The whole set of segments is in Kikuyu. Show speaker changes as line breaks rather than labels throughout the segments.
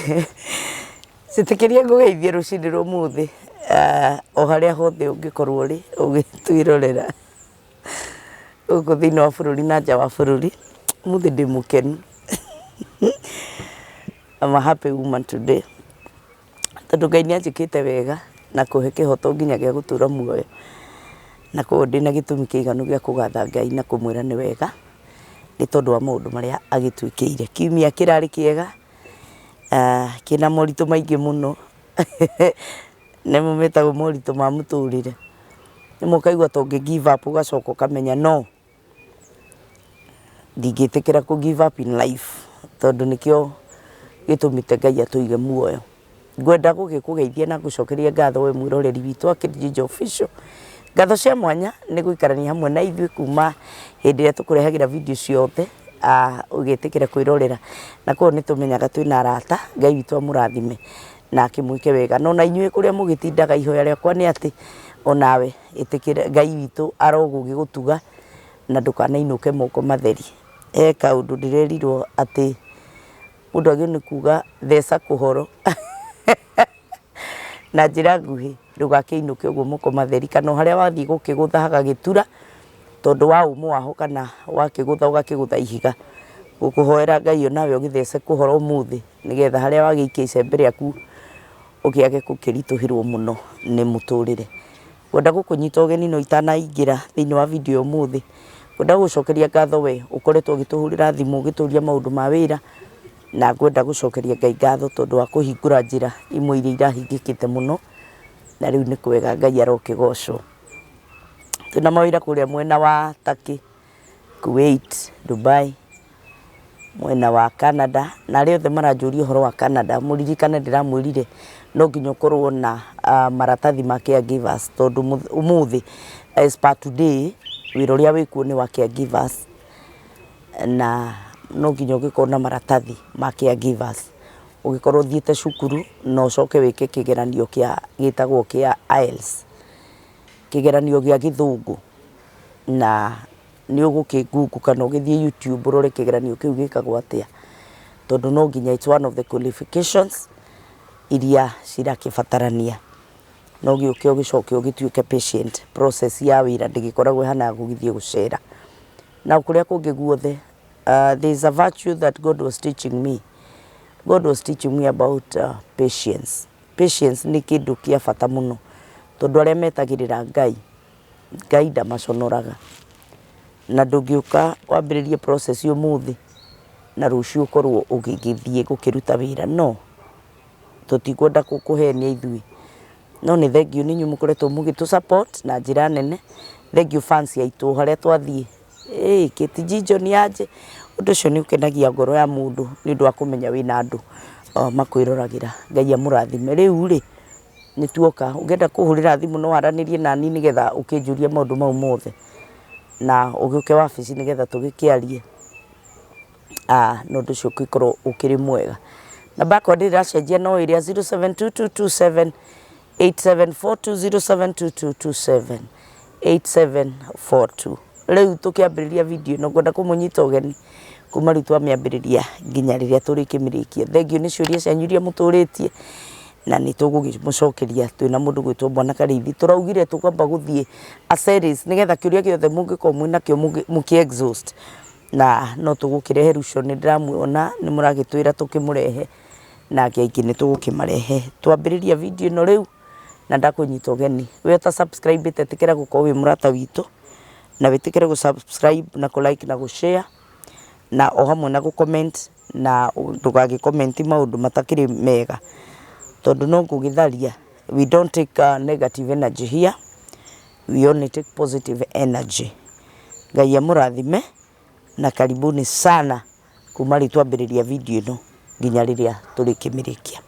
Njĩtĩkĩria ngũgeithie rũcinĩ rwa ũmũthĩ o harĩa hothe ũngĩkorwo ũrĩ ũgĩtwĩrorera gũkũ thĩinĩ wa bũrũri na nja wa bũrũri. Ũmũthĩ ndĩ mũkenu, I'm a happy woman today tondũ Ngai nĩ anjĩkĩte wega na kũhe kĩhoto nginya gĩa gũtũra muoyo. Na koguo ndĩna gĩtũmi kĩiganu gĩa kũgatha Ngai na kũmwĩra nĩ wega nĩ tondũ wa maũndũ marĩa agĩtwĩkĩire. Kiumia kĩrarĩ kĩega. Kĩna moritũ maingĩ mũno, nĩmo metagwo moritũ ma mũtũrĩre. Rĩmwe ũkaigua ta ũngĩ give up ũgacoka ũkamenya no, ndingĩtĩkĩra kũ give up in life tondũ nĩkĩo gĩtũmĩte Ngai atũige muoyo. Ngwenda gũgĩkũgeithia na ngũcokerie ngatho we mwĩroreri witũ wa Kĩrĩnjinja Official. Ngatho cia mwanya nĩ gũikarania hamwe na ithuĩ kuma hĩndĩ ĩrĩa tũkũrehagĩra video ciothe ũgĩtĩkĩra kwĩrorera. Na koguo nĩ tũmenyaga twĩna arata, Ngai witũ amũrathime na akĩmwĩke wega. Na ona inyuĩ kũrĩa mũgĩtindaga ihoya rĩakwa nĩ atĩ onawe ĩtĩkĩra Ngai witũ arogũgĩgũtuga na ndũkanainũke moko matheri. He kaũndũ ndĩrerirwo atĩ Mũndũ agĩrĩirwo nĩ kuga theca kũhoro na njĩra nguhĩ ndũgakĩinũke ũguo moko matheri, kana o harĩa wathiĩ gũkĩgũtha hagagĩtura tondũ wa ũmũ waho kana wakĩgũtha ũgakĩgũtha ihiga. Ngũkũhoera Ngai onawe ũgĩthece kũhoro ũmũthĩ nĩgetha harĩa wagĩikia icembe rĩaku ũkĩage gũkĩritũhĩrwo mũno nĩ mũtũrĩre. Ngwenda gũkũnyita ũgeni no itanaingĩra thĩinĩ wa video ya ũmũthĩ, ngwenda gũgũcokeria ngatho we ũkoretwo ũgĩtũhũrĩra thimũ ũgĩtũria maũndũ ma wĩra, na ngwenda gũcokeria Ngai ngatho tondũ wa kũhingũra njĩra imwe iria irahingĩkĩte mũno, na rĩu nĩ kwega Ngai arokĩgocwo. Twĩna mawĩra kũrĩa mwena wa Turkey, Kuwait, Dubai, mwena wa Canada, na arĩa othe maranjũria ũhoro wa Canada, mũririkane ndĩramwĩrire no nginya ũkorwo na maratathi ma caregivers tondũ ũmũthĩ as per today wĩra ũrĩa wĩkuo nĩ wa caregivers, na no nginya ũgĩkorwo na maratathi ma caregivers, ũgĩkorwo ũthiĩte cukuru na ũcoke wĩke kĩgeranio kĩa gĩtagwo kĩa IELTS, kĩgeranio gĩa gĩthũngũ na nĩ ũgũkĩ google kana ũgĩthiĩ YouTube ũrore kĩgeranio kĩu gĩkagwo atĩa, tondũ no nginya it's one of the qualifications iria cirakĩbatarania. No ũgĩũke ũgĩcoke ũgĩtuĩke patient, process ya wĩra ndĩgĩkoragwo ĩhana ya gũgĩthiĩ gũcera. Na kũrĩa kũngĩ guothe, there is a virtue that God was teaching me, God was teaching me about patience. Patience nĩ kĩndũ kĩa bata mũno, tondũ arĩa metagĩrĩra Ngai, Ngai ndamaconoraga. Na ndũngĩũka wambĩrĩrie process ũmũthĩ na rũciũ ũkorwo ũgĩgĩthiĩ gũkĩruta wĩra, no. Tũtikwenda kũhenia ithuĩ. No nĩ thengiũ nĩ inyuĩ mũkoretwo mũgĩtũ support na njĩra nene. Thengiũ fans aitũ o harĩa twathiĩ, ĩĩ Kate Jijo nĩ aje. Ũndũ ũcio nĩ ũkenagia ngoro ya mũndũ nĩ ũndũ wa kũmenya wĩna andũ makwĩroragĩra. Ngai amũrathime. Rĩu rĩ, nĩ tuoka, ũngĩenda kũhũrĩra thimũ no waranĩrie naniĩ nĩgetha ũkĩnjũrie maũndũ mau mothe, na ũgĩũke wabici nĩgetha tũgĩkĩarie, na ũndũ ũcio ũgĩkorwo ũkĩrĩ mwega. Namba yakwa ndĩrĩ ĩracenjia no ĩrĩa 072227 8742 072227 8742. Rĩu tũkĩambĩrĩria video ĩno ngwenda kũmũnyita ũgeni kuma rĩu twamĩambĩrĩria nginya rĩrĩa tũrĩkĩmĩrĩkia. Thengiũ nĩ ciũria cianyu iria mũtũrĩtie na nĩ tũgũkĩmũcokeria twĩna mũndũ ũgwĩtwo Bwana Karĩithi. Tũraugire tũkwamba gũthiĩ a series nĩgetha kĩũria gĩothe mũngĩkorwo mwĩnakĩo mũkĩ exhaust na no tũgũkĩrehe Ruco, nĩ ndĩramuona nĩ mũragĩtwĩra tũkĩmũrehe na angĩ aingĩ nĩ tũgũkĩmarehe. Twambĩrĩria video ĩno rĩu na ndakũnyita ũgeni, we ũta subscribe ĩte ĩtĩkĩra gũkorwo wĩ mũrata witũ na wĩtĩkĩre gũ subscribe na kũ like na gũ share na o hamwe na gũ comment na ndũgagĩ comment maũndũ matakĩrĩ mega tondũ no ngũgĩtharia. We don't take negative energy here, we only take positive energy. Ngai amũrathime na karibuni sana kuma rĩu twambĩrĩria video ĩno nginya rĩrĩa tũrĩkĩmĩrĩkia.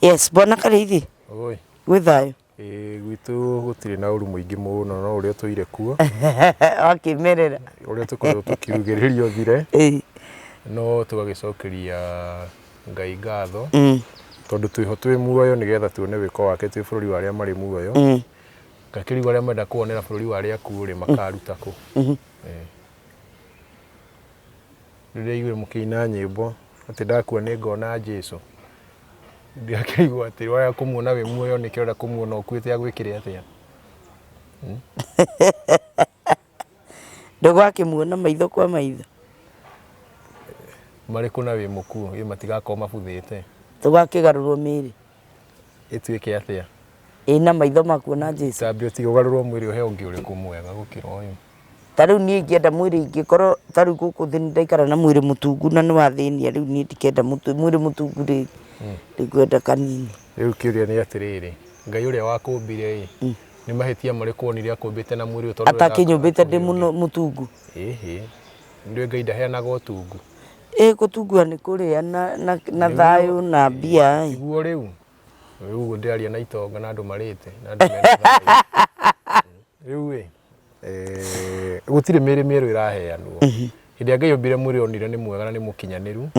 Yes, Bwana Karĩithi.
Oi.
Gwĩ thayũ?
Ĩĩ gwitũ gũtirĩ na ũru mũingĩ mũno no ũrĩa ũtũire kuo.
Wa kĩmerera.
Ũrĩa tũkoretwo tũkĩrugĩrĩria ũthire. No tũgagĩcokeria Ngai ngatho tondũ twĩho twĩ muoyo nĩgetha tuone wĩko wake twĩ bũrũri wa arĩa marĩ muoyo. Ngakĩrigwo arĩa marenda kũwonera bũrũri wa arĩa akuũ rĩ makaruta kũ? Eh. Rĩrĩa aiguire mũkĩina nyĩmbo atĩ ndakua nĩ ngona Jesu, ndakĩigua atĩ waya kũmuona wĩ muoyo nĩkĩ ũrenda kũmuona ũkuĩte agwĩkĩre atĩa?
Ndũgakĩmuona maitho kwa maitho.
Marĩkũ na wĩ mũkuũ ĩ matigakorwo mabuthĩte?
Tũgakĩgarũrwo mĩĩrĩ.
Ĩtuĩke atĩa?
Ĩna maitho ma kuona Jesu.
Tambia ũtige ũgarũrwo mwĩrĩ ũheo ũngĩ ũrĩkũ mwega gũkĩra ũyũ?
Ta rĩu niĩ ingĩenda mwĩrĩ ingĩkorwo ta rĩu gũkũ thĩ ndaikara na mwĩrĩ mũtungu na nĩ wathĩnia rĩu niĩ ndikenda mwĩrĩ mũtungu rĩngĩ. Ndingwenda kanini.
Rĩu kĩũria nĩ atĩrĩrĩ, Ngai ũrĩa wakũmbire ĩ, nĩ mahĩtia marĩkũ wonire akũmbĩte na mwĩrĩ ũyũ tondũ ũrenda
Atakĩnyũmbĩte ndĩ
mwĩrĩ ũngĩ?
mũno mũtungu.
Ĩhĩ, nĩũĩ Ngai ndaheanaga ũtungu.
Ĩ gũtungua nĩ kũrĩa na, na, na thayũ na mbia ĩ.
Tiguo rĩu? Rĩu ũguo ndĩraria na itonga na andũ marĩte na andũ mena thayũ. Rĩu ĩ, eh, gũtirĩ mĩĩrĩ mĩerũ ĩraheanwo. Hĩndĩ ĩrĩa Ngai ombire mwĩrĩ onire nĩ mwega na nĩ mũkinyanĩru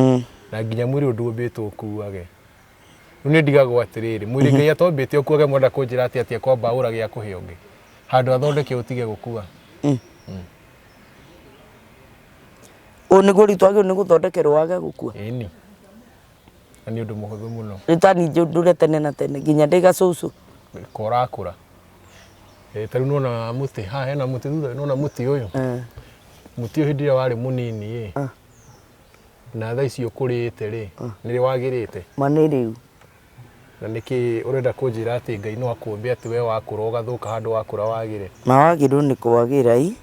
na nginya mwĩrĩ ũyũ ndũmbĩtwo ũkuage. Rĩu nĩ ndigagwo atĩrĩrĩ, mwĩrĩ Ngai atombĩte ũkuage mwenda kũnjĩra atĩ atĩ ekwamba ũrage akũhe ũngĩ. Handũ athondeke ũtige gũkua.
Ũũ nĩguo rĩu twagĩrĩirwo nĩ gũthondekerwo wage gũkua.
Ĩni. Na nĩ ũndũ mũhũthũ mũno.
Rĩu tani ndũre tene na tene nginya ndĩ gacũcũ.
Ka ũrakũra. Eh, ta rĩu nĩwona mũtĩ haha hena mũtĩ thutha nĩwona mũtĩ ũyũ. Mũtĩ ũyũ hĩndĩ ĩrĩa warĩ mũnini ĩ, na thaa ici ũkũrĩte rĩ, nĩrĩ wagĩrĩte?
Ma nĩ rĩu.
Na nĩkĩ ũrenda kũnjĩra atĩ Ngai no akũmbe atĩ we wakũra ũgathũka handũ wakũra wagĩre?
Ma wagĩrĩirwo nĩ kwagĩra ii.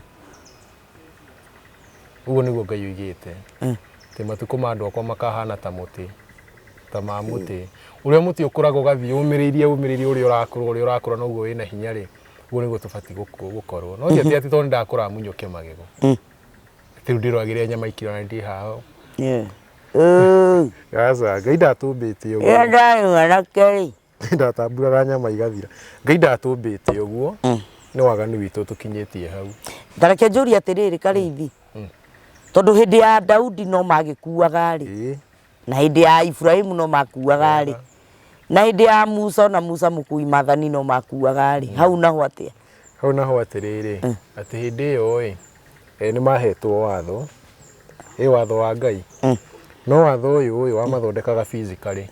Ũguo nĩguo Ngai oigĩte, atĩ matukũ ma andũ akwa makahana ta mũtĩ, ta ma mũtĩ. Ũrĩa mũtĩ ũkũraga ũgathiĩ ũmĩrĩirie ũmĩrĩirie ũrĩa ũrakũra ũrĩa ũrakũra noguo wĩna hinya rĩ, ũguo nĩguo tũbatiĩ gũkorwo. No ti atĩ atĩ tondũ nĩndakũra munyũke magego. Atĩ rĩu ndĩrwagĩre nyama ikiro na ndĩ haha. Aca, Ngai ndatũmbĩte ũguo.
Rĩrĩa ndarĩ mwanake rĩ,
Ndatamburaga nyama igathira. Ngai ndatũmbĩte ũguo, nĩ waganu witũ ũtũkinyĩtie hau.
Ta reke njũrie atĩrĩrĩ Karĩithi, tondũ hĩndĩ ya Daudi no magĩkuaga rĩ, na hĩndĩ ya Iburahimu no makuaga rĩ, na hĩndĩ ya Musa ona Musa mũkui mathani no makuaga rĩ, hau naho atĩa?
Hau naho atĩrĩrĩ, atĩ hĩndĩ ĩyo ĩ, nĩ mahetwo watho, ĩ watho wa Ngai, no watho ũyũ ĩ wamathondekaga physically.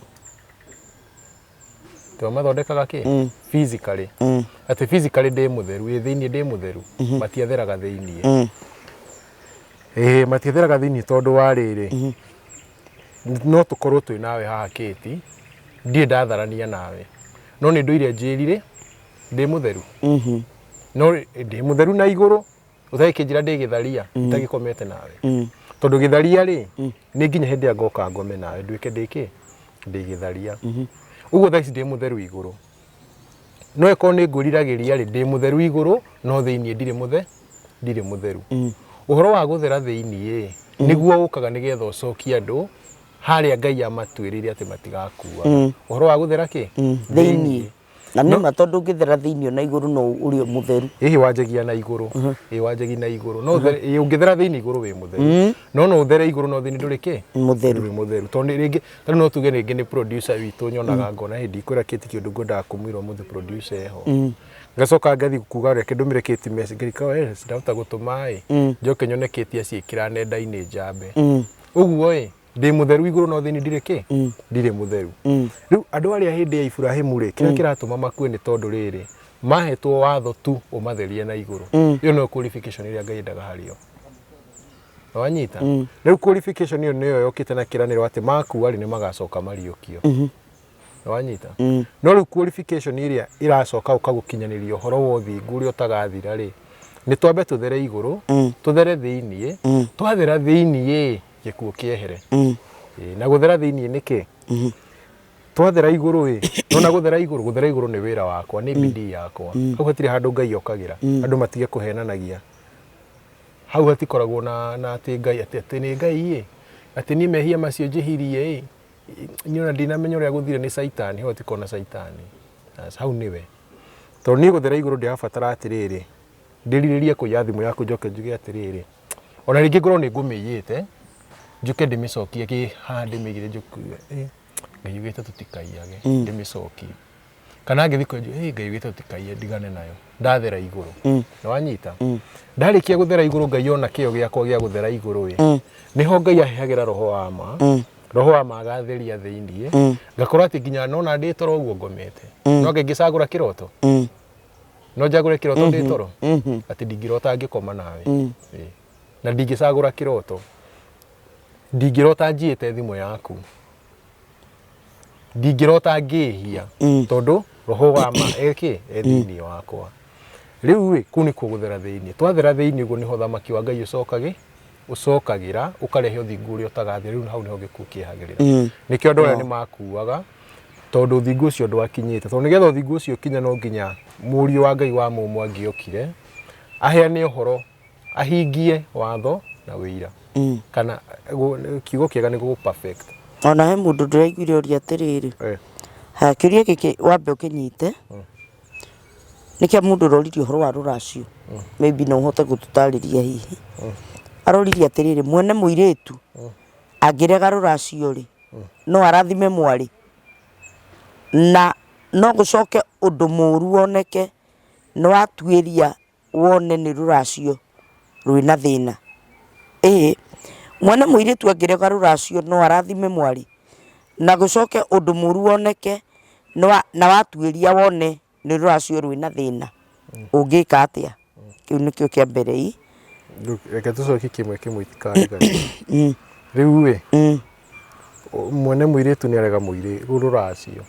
Twamathondekaga kĩ?
Mm.
Physically. Atĩ physically ndĩ mũtheru, ĩ thĩinĩ ndĩ mũtheru. Matiatheraga thĩinĩ. Ĩĩ matiatheraga thĩinĩ tondũ wa rĩrĩ, no tũkorwo twĩ nawe haha Kate, ndirĩ ndatharania nawe, no nĩ ndũire njĩrire ndĩ mũtheru. No ndĩ mũtheru na igũrũ, ũtagĩkĩnjĩra ndĩ gĩtharia, itagĩkomete nawe. Tondũ gĩtharia rĩ, nĩ nginya hĩndĩ ĩrĩa ngoka ngome nawe nduĩke ndĩ kĩ? Ndĩ gĩtharia. Ũguo thaa ici ndĩ mũtheru igũrũ. No ĩkorwo nĩ ngwĩriragĩria rĩ, ndĩ mũtheru igũrũ, no thĩiniĩ ndirĩ mũthe, ndirĩ mũtheru. Ũhoro wa gũthera thĩiniĩ ĩ, nĩguo ũkaga nĩgetha ũcokie andũ harĩa Ngai amatuĩrĩire atĩ matigakua. Ũhoro wa gũthera kĩ?
Thĩiniĩ. Na nĩ ma tondũ ũngĩthera thĩinĩ ona igũrũ no ũrĩ o mũtheru.
Hihi wanjagia na igũrũ. Ĩĩ wanjagia na igũrũ. No ũthere, ĩĩ ũngĩthera thĩinĩ igũrũ wĩ mũtheru. No no ũthere igũrũ no thĩinĩ ndũrĩ kĩ?
Mũtheru.
Ndũrĩ mũtheru. Tondũ rĩngĩ, ta rĩu no tuge rĩngĩ nĩ producer witũ nyonaga ngona hĩndĩ ndikwĩra Kate kĩũndũ ngwendaga kũmwĩra ũmũthĩ producer eho. Ngacoka ngathiĩ kuga reke ndũmĩre Kate message ngarika we ndahota gũtũma ĩ. Njoke nyone Kate aciĩkĩra nenda-inĩ njambe. Ũguo ĩ, ndĩ mũtheru igũrũ no thĩinĩ ndirĩ kĩ ndirĩ mũtheru rĩu andũ arĩa hĩndĩ ya Iburahimu rĩ kĩrĩa kĩratũma makue nĩ tondũ rĩrĩ mahetwo watho tu ũmatherie na igũrũ ĩyo nĩyo qualification ĩrĩa Ngai endaga harĩ o wanyita rĩu qualification ĩyo nĩyo yokĩte na kĩranĩro atĩ makua rĩ nĩ magacoka mariũkio wanyita no rĩu qualification ĩrĩa ĩracoka ũka gũkinyanĩria ũhoro wa ũthingu ũrĩa ũtagathira rĩ nĩ twambe tũthere igũrũ tũthere thĩiniĩ twathera thĩiniĩ gĩkuũ kĩehere Ĩĩ, na gũthera thĩiniĩ nĩ kĩ twathera igũrũ ĩ nona gũthera igũrũ gũthera igũrũ nĩ wĩra wakwa nĩ bidii yakwa hau hatirĩ handũ Ngai okagĩra andũ matige kũhenanagia hau hatikoragwo na na atĩ Ngai atĩ atĩ nĩ Ngai ĩ atĩ niĩ mehia macio njĩhirie ĩ niĩ ona ndinamenya ũrĩa gũthire nĩ caitani hau hatikoragwo na caitani Aca, hau nĩwe tondũ niĩ gũthera igũrũ ndĩrabatara atĩrĩrĩ ndĩrirĩrie kũiya thimũ yaku njoke njuge atĩrĩrĩ ona rĩngĩ ngorwo nĩ ngũmĩiyĩte njũke ndĩmĩcokie kĩ haha ndĩmĩigire njoke eh, Ngai yugĩte tũtikaiyage ndĩmĩcokie. Kana ngĩthiĩ kwenjwo, "Ĩ Ngai witũ, tikaiye ndigane nayo." Ndathera igũrũ. Nĩ wanyita? Ndarĩkia gũthera igũrũ, Ngai ona kĩo gĩakwa gĩa gũthera igũrũ ĩ, nĩho Ngai aheagĩra roho wa ma. Roho wa ma agatheria thĩiniĩ, ngakorwo atĩ nginya nona ndĩ toro ũguo ngomete, no ngĩcagũra kĩroto, no njagũre kĩroto ndĩ toro, atĩ ndingĩrota ngĩkoma nawe. Ĩ. Na ndingĩcagũra kĩroto, ndingĩrota njiĩte thimũ yaku, ndingĩrota ngĩhia, tondũ roho wa ma ĩkĩ e thĩinĩ wakwa. Rĩu ĩ, kũu nĩkuo gũthera thĩinĩ. Twathera thĩinĩ ũguo, nĩho thamaki wa Ngai ũcokagĩ ũcokagĩra ũkarehe ũthingu ũrĩa ũtagathira. Rĩu hau nĩho gĩkuũ kĩehagĩrĩra. Nĩkĩo andũ arĩa nĩ makuaga, tondũ ũthingu ũcio ndwakinyĩte, tondũ nĩgetha ũthingu ũcio ũkinye, no nginya mũriũ wa Ngai wa mũmwe angĩokire aheane ũhoro, ahingie watho na wĩira, kana kiugo kĩega nĩ gũ perfect.
Ona he mũndũ ndĩraiguire ũria atĩrĩrĩ, ha kĩũria gĩkĩ wambe ũkĩnyite, nĩ kĩa mũndũ ũroririe ũhoro wa rũracio, maybe no ũhote gũtũtarĩria hihi. Aroririe atĩrĩrĩ, mwene mũirĩtu angĩrega rũracio rĩ, no arathime mwarĩ, na no gũcoke ũndũ mũru woneke nĩ watuĩria wone nĩ rũracio rwĩna thĩna. Ĩĩ, mwene mũirĩtu angĩrega rũracio no arathime mwarĩ, na gũcoke ũndũ mũru woneke na watuĩria wone nĩ rũracio rwĩna thĩna, ũngĩka atĩa? Kĩu nĩkĩo kĩa mbere ii.
Reke tũcokie kĩmwe kĩmwe itikariganĩrwo. Rĩu ĩ, mwene mũirĩtu nĩ arega mũirĩ rũracio,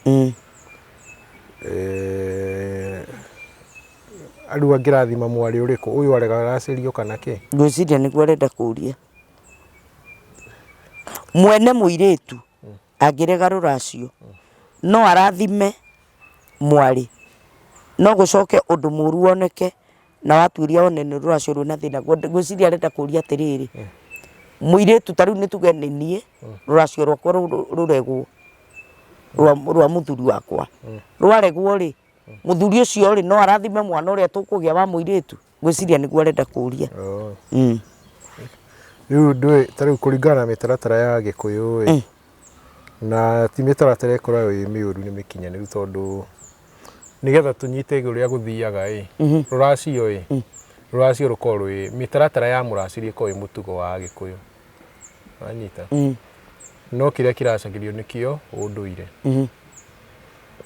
rĩu angĩrathima mwarĩ ũrĩkũ? Ũyũ arega aracĩrio kana kĩ?
Ngwĩciria nĩguo arenda kũria. Mwene mũirĩtu angĩrega rũracio no arathime mwarĩ, no gũcoke ũndũ mũru woneke na watuĩria wone nĩ rũracio rwĩna thĩna. Ngwĩciria arenda kũria atĩrĩrĩ, mũirĩtu ta rĩu nĩ tuge nĩ niĩ, rũracio rwakwa rũregwo, rwa mũthuri wakwa rwaregwo rĩ, mũthuri ũcio rĩ, no arathime mwana ũrĩa tũkũgĩa wa mũirĩtu? Ngwĩciria nĩguo arenda kũria.
Oh. Rĩu ndũĩ, ta rĩu kũringana na mĩtaratara ya Gĩkũyũ ĩ, na ti mĩtaratara ĩkoragwo ĩ mĩũru, nĩ mĩkinyanĩru, tondũ nĩgetha tũnyite ũrĩa gũthiaga ĩ, rũracio ĩ, rũracio rũkoragwo rwĩ mĩtaratara ya mũracĩrio, ĩkoragwo ĩ mũtugo wa Gĩkũyũ, wanyita? No kĩrĩa kĩracagĩrio nĩkĩo ũndũire.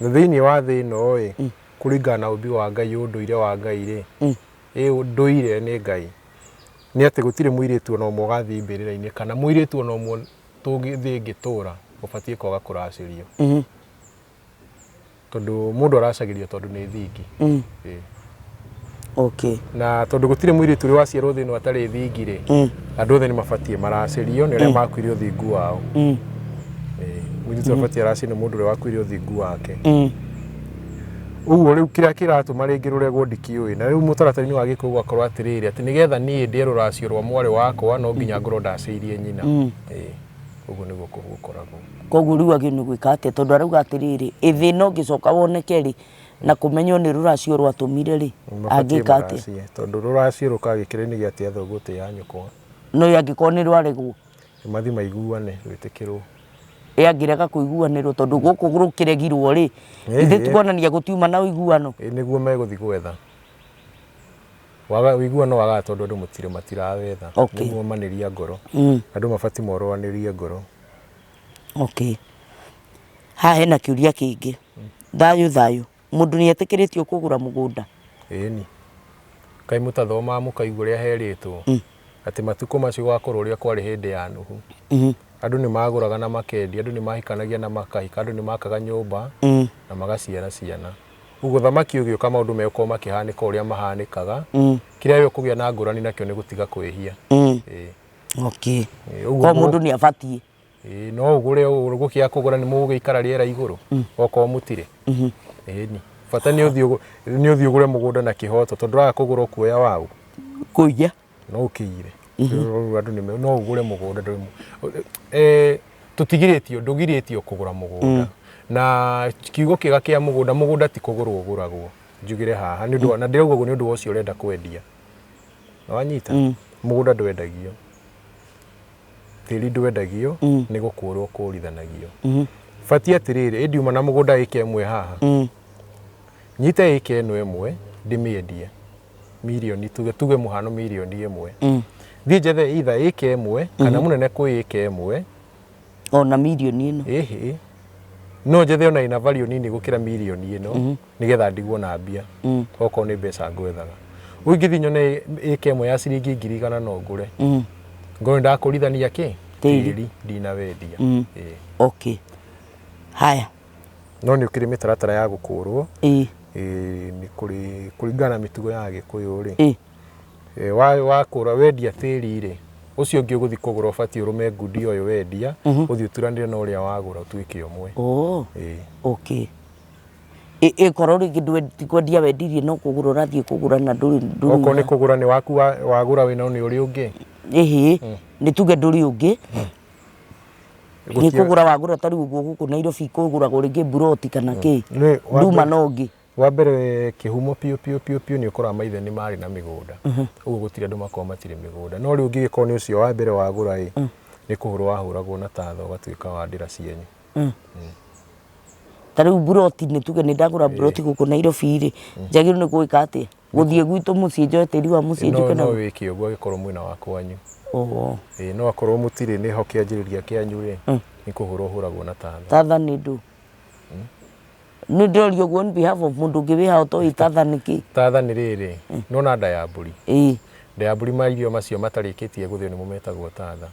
Na thĩinĩ wa thĩ ĩno ĩ, kũringana na ũmbi wa Ngai, ũndũire wa Ngai rĩ, ĩ ũndũire nĩ Ngai nĩ atĩ gũtirĩ mũirĩtu ona ũmwe ũgathiĩ mbĩrĩra-inĩ, kana mũirĩtu ona ũmwe thĩ ĩngĩtũra ũbatiĩ kwaga kũracĩrio, tondũ mũndũ aracagĩrio tondũ nĩ thingi. Ĩ. Na tondũ gũtirĩ mũirĩtu ũrĩ waciarwo thĩ ĩno atarĩ thingi rĩ, andũ othe nĩ mabatiĩ maracĩrio nĩ arĩa makuire ũthingu wao. Ĩ, mũirĩtu abatiĩ aracĩrio nĩ mũndũ ũrĩa wakuire ũthingu wake. Ũguo rĩu kĩrĩa kĩratũma rĩngĩ rũregwo ndikĩũĩ. Na rĩu mũtaratara-inĩ wa Gĩkũyũ gũgakorwo atĩrĩrĩ, atĩ nĩgetha niĩ ndĩe rũracio rwa mwarĩ wakwa, no nginya ngorwo ndacĩirie nyina. Ĩ, ũguo nĩguo gũkoragwo.
Koguo rĩu agĩrĩirwo nĩ gwĩka atĩa? Tondũ arauga atĩrĩrĩ, ĩ thĩna ũngĩcoka woneke rĩ, na kũmenywo nĩ rũracio rwatũmire rĩ,
Mabatiĩ
angĩka atĩa?
maracie, tondũ rũracio rũkaga gĩkĩro-inĩ gĩa tĩa thoguo tĩa nyũkwa.
No ĩ angĩkorwo nĩ rwaregwo?
Mathiĩ maiguane, rwĩtĩkĩrwo.
Ĩ angĩrega kũiguanĩrwo, tondũ gũkũ rũkĩregirwo rĩ, ithe tuonania gũtiuma na ũiguano?
Ĩ nĩguo megũthiĩ gwetha. Waga ũiguano wagaga tondũ andũ mũtirĩ matirawetha. Nĩ muomanĩria ngoro. Andũ mabatiĩ morũanĩrie ngoro.
Okay. Haha hena kĩũria kĩngĩ. Thayũ thayũ. Mũndũ nĩ etĩkĩrĩtio kũgũra mũgũnda?
Ĩni. Kaĩ mũtathomaga mũkaigua ũrĩa herĩtwo? Atĩ matukũ macio gũgakorwo ũrĩa kwarĩ hĩndĩ ya Nuhu. Andũ nĩ magũraga na makendia, andũ nĩ mahikanagia na makahika, andũ nĩ makaga nyũmba na magaciara ciana. Ũguo thamaki ũgĩũka, maũndũ megũkorwo makĩhanĩka ũrĩa mahanĩkaga. Kĩrĩa we ũkũgĩa na ngũrani nakĩo nĩ gũtiga kwĩhia. Ĩĩ. Ĩĩ, ũguo
Kwa mũndũ nĩ abatiĩ.
Ĩĩ, no ũgũre, ũgũkĩaga kũgũra nĩ mũgũgĩikara rĩera igũrũ okorwo mũtirĩ. Ĩni bata nĩ ũthiĩ nĩ ũthiĩ ũgũre mũgũnda na kĩhoto, tondũ waga kũgũra ũkuoya waũ?
Kũiya.
No ũkĩire. Rĩu andũ nĩ no ũgũre mũgũnda tũtigirĩtio, ndũgirĩtio kũgũra mũgũnda. Na kiugo kĩega kĩa mũgũnda, mũgũnda ti kũgũrwo ũgũragwo, njugire haha nĩ ũndũ na ndĩrauga ũguo nĩ ũndũ wa ũcio ũrenda kwendia. Wanyita? Mũgũnda ndwendagio, tĩri ndwendagio, nĩ gũkũrwo ũkũrithanagio. Batiĩ atĩrĩrĩ, ĩ ndiuma na mũgũnda ĩka ĩmwe haha. Nyite ĩka ĩno ĩmwe ndĩmĩendie mirioni, tuge mũhano mirioni 1. Thiĩ njethe either ĩka ĩmwe kana mũnene kwĩ ĩka ĩmwe.
Ona mirioni ĩno.
Ĩhĩ, no njethe ona ĩna value nini gũkĩra mirioni ĩno, nĩgetha ndigwo na mbia, okorwo nĩ mbeca ngwethaga. Ũngĩthiĩ nyone ĩka ĩmwe ya ciringi 100,000, no ngũre, ngorwo nĩndakũrithania kĩ?
Tĩri.
Tĩri ndinawendia. Ĩĩ.
Okay, haya.
No nĩ ũkĩrĩ mĩtaratara ya gũkũrwo.
Ĩĩ.
Nĩ kũrĩ kũringana na mĩtugo ya Gĩkũyũ rĩ, wakũra wendia tĩri rĩ, ũcio ũngĩ ũgũthiĩ kũgũra ũbatiĩ ũrũme ngundi ũyũ wendia, ũthiĩ ũturanĩre na ũrĩa wagũra, ũtuĩke ũmwe.
Oh.
Ĩĩ.
Okay, ĩkorwo rĩngĩ ti kwendia wendirie, no kũgũra ũrathiĩ kũgũra na ndũrĩ ndũrĩ
Okorwo nĩ kũgũra nĩ waku wagũra wĩna nĩ ũrĩa ũngĩ.
Ĩhĩ, nĩ tuge ndũrĩ ũngĩ, nĩ kũgũra wagũra. Ta rĩu ũguo gũkũ Nairobi kũgũragwo rĩngĩ mburoti kana kĩ, nduma na ũngĩ.
Wa mbere, kĩhumo piũ piũ piũ piũ nĩ ũkoraga maithe nĩ marĩ na mĩgũnda, ũguo gũtirĩ andũ makoragwo matirĩ mĩgũnda. No rĩu ũngĩgĩkorwo nĩ ũcio wa mbere wagũra ĩ, nĩ kũhũrwo wahũragwo na tatha, ũgatuĩka wa ndĩra cienyu.
Ta rĩu mburoti, nĩ tuge nĩ ndagũra mburoti gũkũ Nairobi rĩ, njagĩrĩirwo nĩ gwĩka atĩa? Gũthiĩ gwitũ mũciĩ njoe tĩri wa mũciĩ
no
njuke
no
na
wĩke ũguo angĩkorwo mwĩna wa kwanyu.
Oh.
Ĩĩ, no akorwo mũtirĩ, nĩho kĩanjĩrĩria kĩanyu rĩ, nĩ kũhũrwo ũhũragwo na tatha.
Tatha nĩ ndũ? Nĩ ndĩroria ũguo on behalf of mũndũ ũngĩ wĩ haha ũtoĩ tatha nĩ kĩ.
Tatha nĩ rĩrĩ, nona nda ya mbũri?
Ĩĩ.
Nda ya mbũri, mairio macio matarĩkĩtie gũthĩo nĩmo metagwo tatha.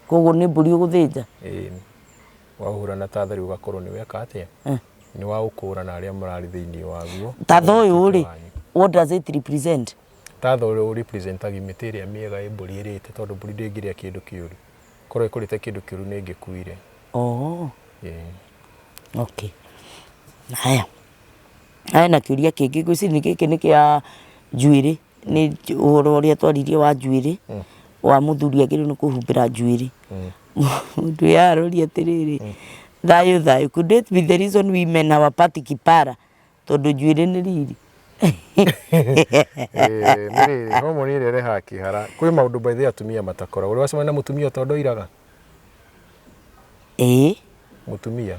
Koguo nĩ mbũri ũgũthĩnja?
Ĩĩ, wahũra na tatha rĩu, ũgakorwo nĩ weka atĩa? Nĩ waũkũra na arĩa mararĩ thĩinĩ waguo.
Tatha ũyũ rĩ,
Ũgatuĩka wanyu.
what does it represent?
Tatha ũrĩa ũrepresentaga mĩtĩ ĩrĩa mĩega ĩ mbũri ĩrĩte, tondũ mbũri ndĩngĩrĩa kĩndũ kĩũru. Korwo ĩkũrĩte kĩndũ kĩũru, nĩ ĩngĩkuire.
Oh.
Ĩĩ.
Okay, haya haya, na kĩũria kĩngĩ ngwĩciria nĩ gĩkĩ, nĩ kĩa njuĩrĩ, nĩ ũhoro ũrĩa twaririe wa njuĩrĩ, wa mũthuri agĩrĩirwo nĩ kũhumbĩra njuĩrĩ. Mũndũ ũyũ aroria atĩrĩrĩ, "Thayũ thayũ, could it be the reason women hawapati kipara tondũ njuĩrĩ nĩ riri?"
Ĩĩ, nĩ rĩrĩ, homoni ĩrĩa ĩrehaga kĩhara kwĩ maũndũ by the way atumia matakoragwo. Ũrĩ wacemania na mũtumia ũtondoiraga?
Ĩĩ.
Mũtumia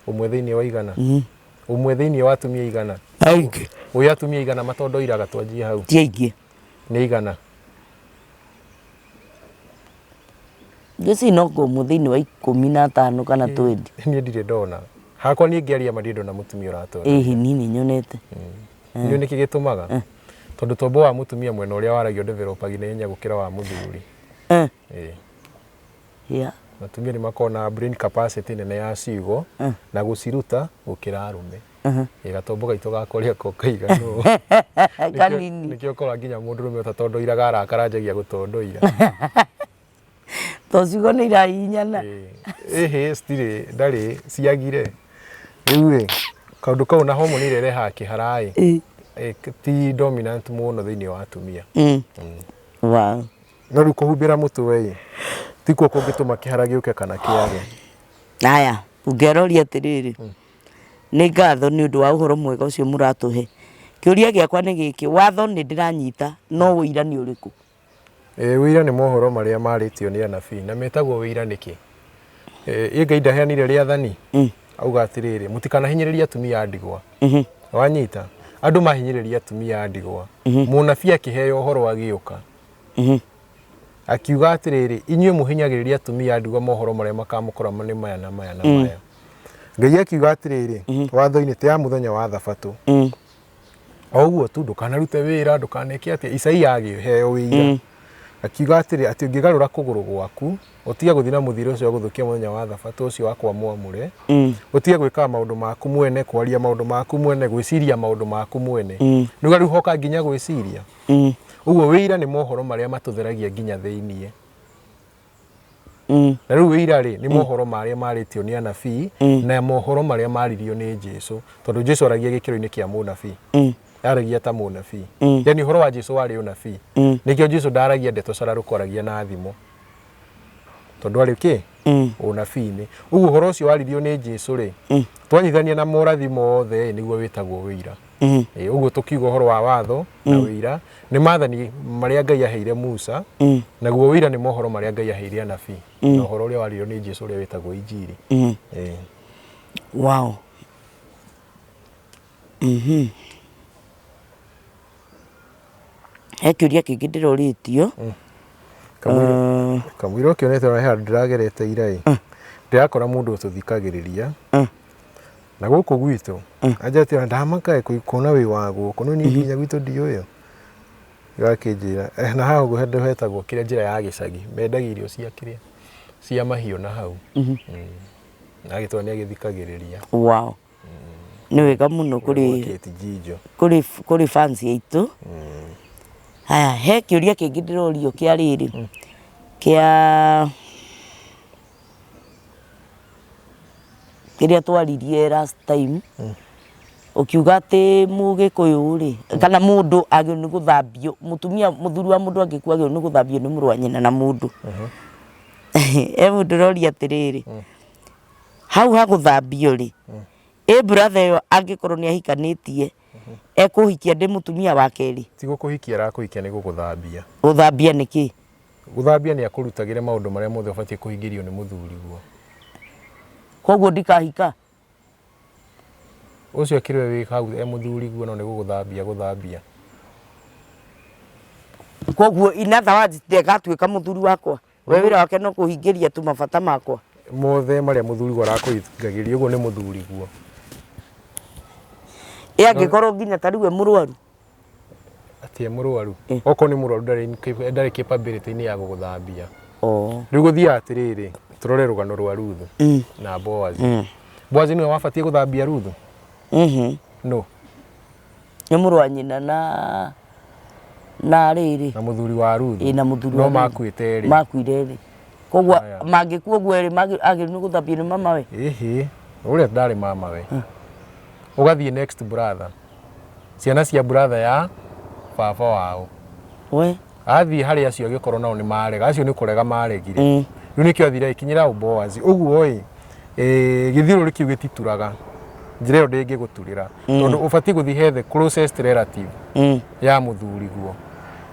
ũmwe thĩinĩ wa 100, ũmwe thĩinĩ wa atumia 100.
Aingĩ.
Ũyũ atumia 100 matondoiraga, twanjie hau.
Ti aingĩ.
Nĩ 100?
Ngwĩciria no ngũmũ thĩinĩ wa 15 kana 20.
Niĩ ndirĩ ndona hakwa, niĩ ngĩaria ma ndirĩ ndona mũtumia ũratonda.
Ĩhĩ, niĩ nĩ nyonete.
Nĩ nĩkĩ gĩtũmaga? Tondũ tombo wa mũtumia mwena ũrĩa waragio developagi na ihenya gũkĩra wa mũthuri. Ĩĩ. Atumia nĩ makoragwo na brain capacity nene ya ciugo na gũciruta gũkĩra arũme. Ĩĩ, gatombo gaitũ gakũrĩa ko kaiganu.
Kanini.
Nĩkĩo ũkoraga nginya mũndũrũme ũtatondoiraga arakara anjagia gũtondoira.
To ciugo nĩ irahihinyana.
Ĩhĩ, citirĩ ndarĩ ciagire rĩu rĩ, kaũndũ kau na homoni ĩrĩa ĩrehaga kĩhara ĩ, ti dominant mũno thĩinĩ wa atumia. No rĩu kũhumbĩra mũtwe ĩ, tikuo kũngĩtũma kĩhara gĩũke kana kĩage.
Haya, ũngĩaroria atĩrĩrĩ, "Nĩ ngatho nĩ ũndũ wa ũhoro mwega ũcio mũratũhe. Kĩũria gĩakwa nĩ gĩkĩ, watho nĩ ndĩranyita, no ũira nĩ ũrĩkũ?"
Ĩ, ũira nĩ mohoro marĩa marĩtio nĩ anabii, na metagwo ũira nĩkĩ? Ĩ Ngai ndaheanire rĩathani auga atĩrĩrĩ, mũtikanahinyĩrĩrie atumia a ndigwa? Wanyita, andũ mahinyĩrĩria atumia a ndigwa, mũnabii akĩheo ũhoro agĩũka akiuga atĩrĩrĩ, inyuĩ mũhinyagĩrĩria atumia a ndigwa, mohoro marĩa makamũkora nĩ maya na maya na maya. Ngai akiuga atĩrĩrĩ, watho-inĩ ti ya mũthenya wa thabatũ, o ũguo tu, ndũkanarute wĩra, ndũkaneke atĩa. Isaia agĩheo wĩira akiuga atĩrĩ, atĩ ũngĩgarũra kũgũrũ gwaku, ũtige gũthiĩ na mũthiĩre ũcio wa gũthũkia mũthenya wa thabatũ, ũcio wakwa mwamũre, ũtige gwĩkaga maũndũ maku mwene, kwaria maũndũ maku mwene, gwĩciria maũndũ maku mwene, nĩguo rĩu hoka nginya gwĩciria ũguo. Wĩira nĩ mohoro marĩa matũtheragia nginya thĩiniĩ. Na rĩu wĩira rĩ, nĩ mohoro marĩa marĩtio nĩ anabii na mohoro marĩa maririo nĩ Jesu, tondũ Jesu aragia gĩkĩro-inĩ kĩa mũnabii, aragia ta mũnabii. Yani ũhoro wa Jesu warĩ ũnabii. Nĩkĩo Jesu ndaragia ndeto cararũkũ, aragia na thimo, tondũ arĩ kĩ? Ũnabii-inĩ. Ũguo ũhoro ũcio waririo nĩ Jesu rĩ, twanyithania na morathi mothe ĩ, nĩguo wĩtagwo wĩira. Ĩ, ũguo tũkiuga ũhoro wa watho na wĩira nĩ maathani marĩa Ngai aheire Musa, naguo wĩira nĩ mohoro marĩa Ngai aheire anabii na ũhoro ũrĩa waririo nĩ Jesu ũrĩa wĩtagwo Injiri. Ĩ.
Wow. He kĩũria kĩngĩ ndĩrorĩtio.
Kamũira ũkĩonete ona he handũ ndĩragerete ira ĩ, ndĩrakora mũndũ ũtũthikagĩrĩria na gũkũ gwitũ anjĩra atĩ ndamaka ĩ kuona wĩ wa gũkũ no niĩ nginya gwitũ ndiũĩ. Gakĩnjĩra "Eh, na haha ũguo handũ hetagwo kĩrĩa njĩra ya gĩcagi mendagia irio cia kĩrĩa cia mahiũ na hau. Na agĩtwĩra nĩ agĩthikagĩrĩria.
Wow. Nĩ wega mũno kũrĩ
Kate Jijo.
Kũrĩ fans aitũ. Haya, he kĩũria kĩngĩ ndĩrorio kĩa rĩrĩ kĩa kĩrĩa twaririe last time, ũkiuga atĩ mũgĩkũyũ rĩ, kana mũndũ agĩrĩirwo nĩ gũthambio, mũtumia, mũthuri wa mũndũ angĩkua agĩrĩirwo nĩ gũthambio nĩ mũrũ wa nyina na mũndũ. He mũndũ ũroria atĩrĩrĩ, hau ha gũthambio rĩ, ĩ brother ĩyo angĩkorwo nĩ ahikanĩtie, ekũhikia ndĩ mũtumia wa kerĩ?
Ti gũkũhikia arakũhikia, nĩ gũgũthambia.
Gũthambia nĩ kĩ?
Gũthambia nĩ akũrutagĩre maũndũ marĩa mothe ũbatiĩ kũhingĩrio nĩ mũthuriguo.
Koguo ndikahika?
Ũcio akĩrĩ we wĩ hau e mũthuriguo no nĩ gũgũthambia gũthambia.
Koguo in other words ndegatuĩka mũthuri wakwa, we wĩra wake no kũhingĩria tu mabata makwa?
Mothe marĩa mũthuriguo arakũhingagĩria ũguo nĩ mũthuriguo.
Ĩ angĩkorwo nginya ta rĩu e mũrwaru?
Atĩ e mũrwaru? Okorwo nĩ mũrwaru ndarĩ capability-inĩ ya gũgũthambia.
Oh.
Rĩu gũthiaga atĩrĩrĩ, tũrore rũgano rwa Ruthu na Boazi. Boazi nĩwe wabatiĩ gũthambia Ruthu?
Mhm.
No.
Nĩ mũrũ wa nyina na rĩrĩ
Na mũthuri wa Ruthu.
Ĩ, na mũthuri
no
wa Ruthu.
Makuĩte erĩ.
Makuire erĩ, koguo
Aya.
mangĩkua ũguo erĩ agĩrĩirwo nĩ gũthambio nĩ mama we?
Ĩhĩ, ũrĩa ndarĩ mama we. Ũgathiĩ next brother, ciana cia brother ya baba wao.
We.
Athiĩ harĩ acio agĩkorwo nao nĩ marega, acio nĩ kũrega maregire. Rĩu nĩkĩo athire agĩkinyĩra Boazi ũguo ĩ gĩthiũrũrĩ kĩu gĩtituraga, njĩra ĩyo ndĩngĩgũturĩra tondũ ũbatiĩ gũthiĩ he the closest relative ya mũthuriguo,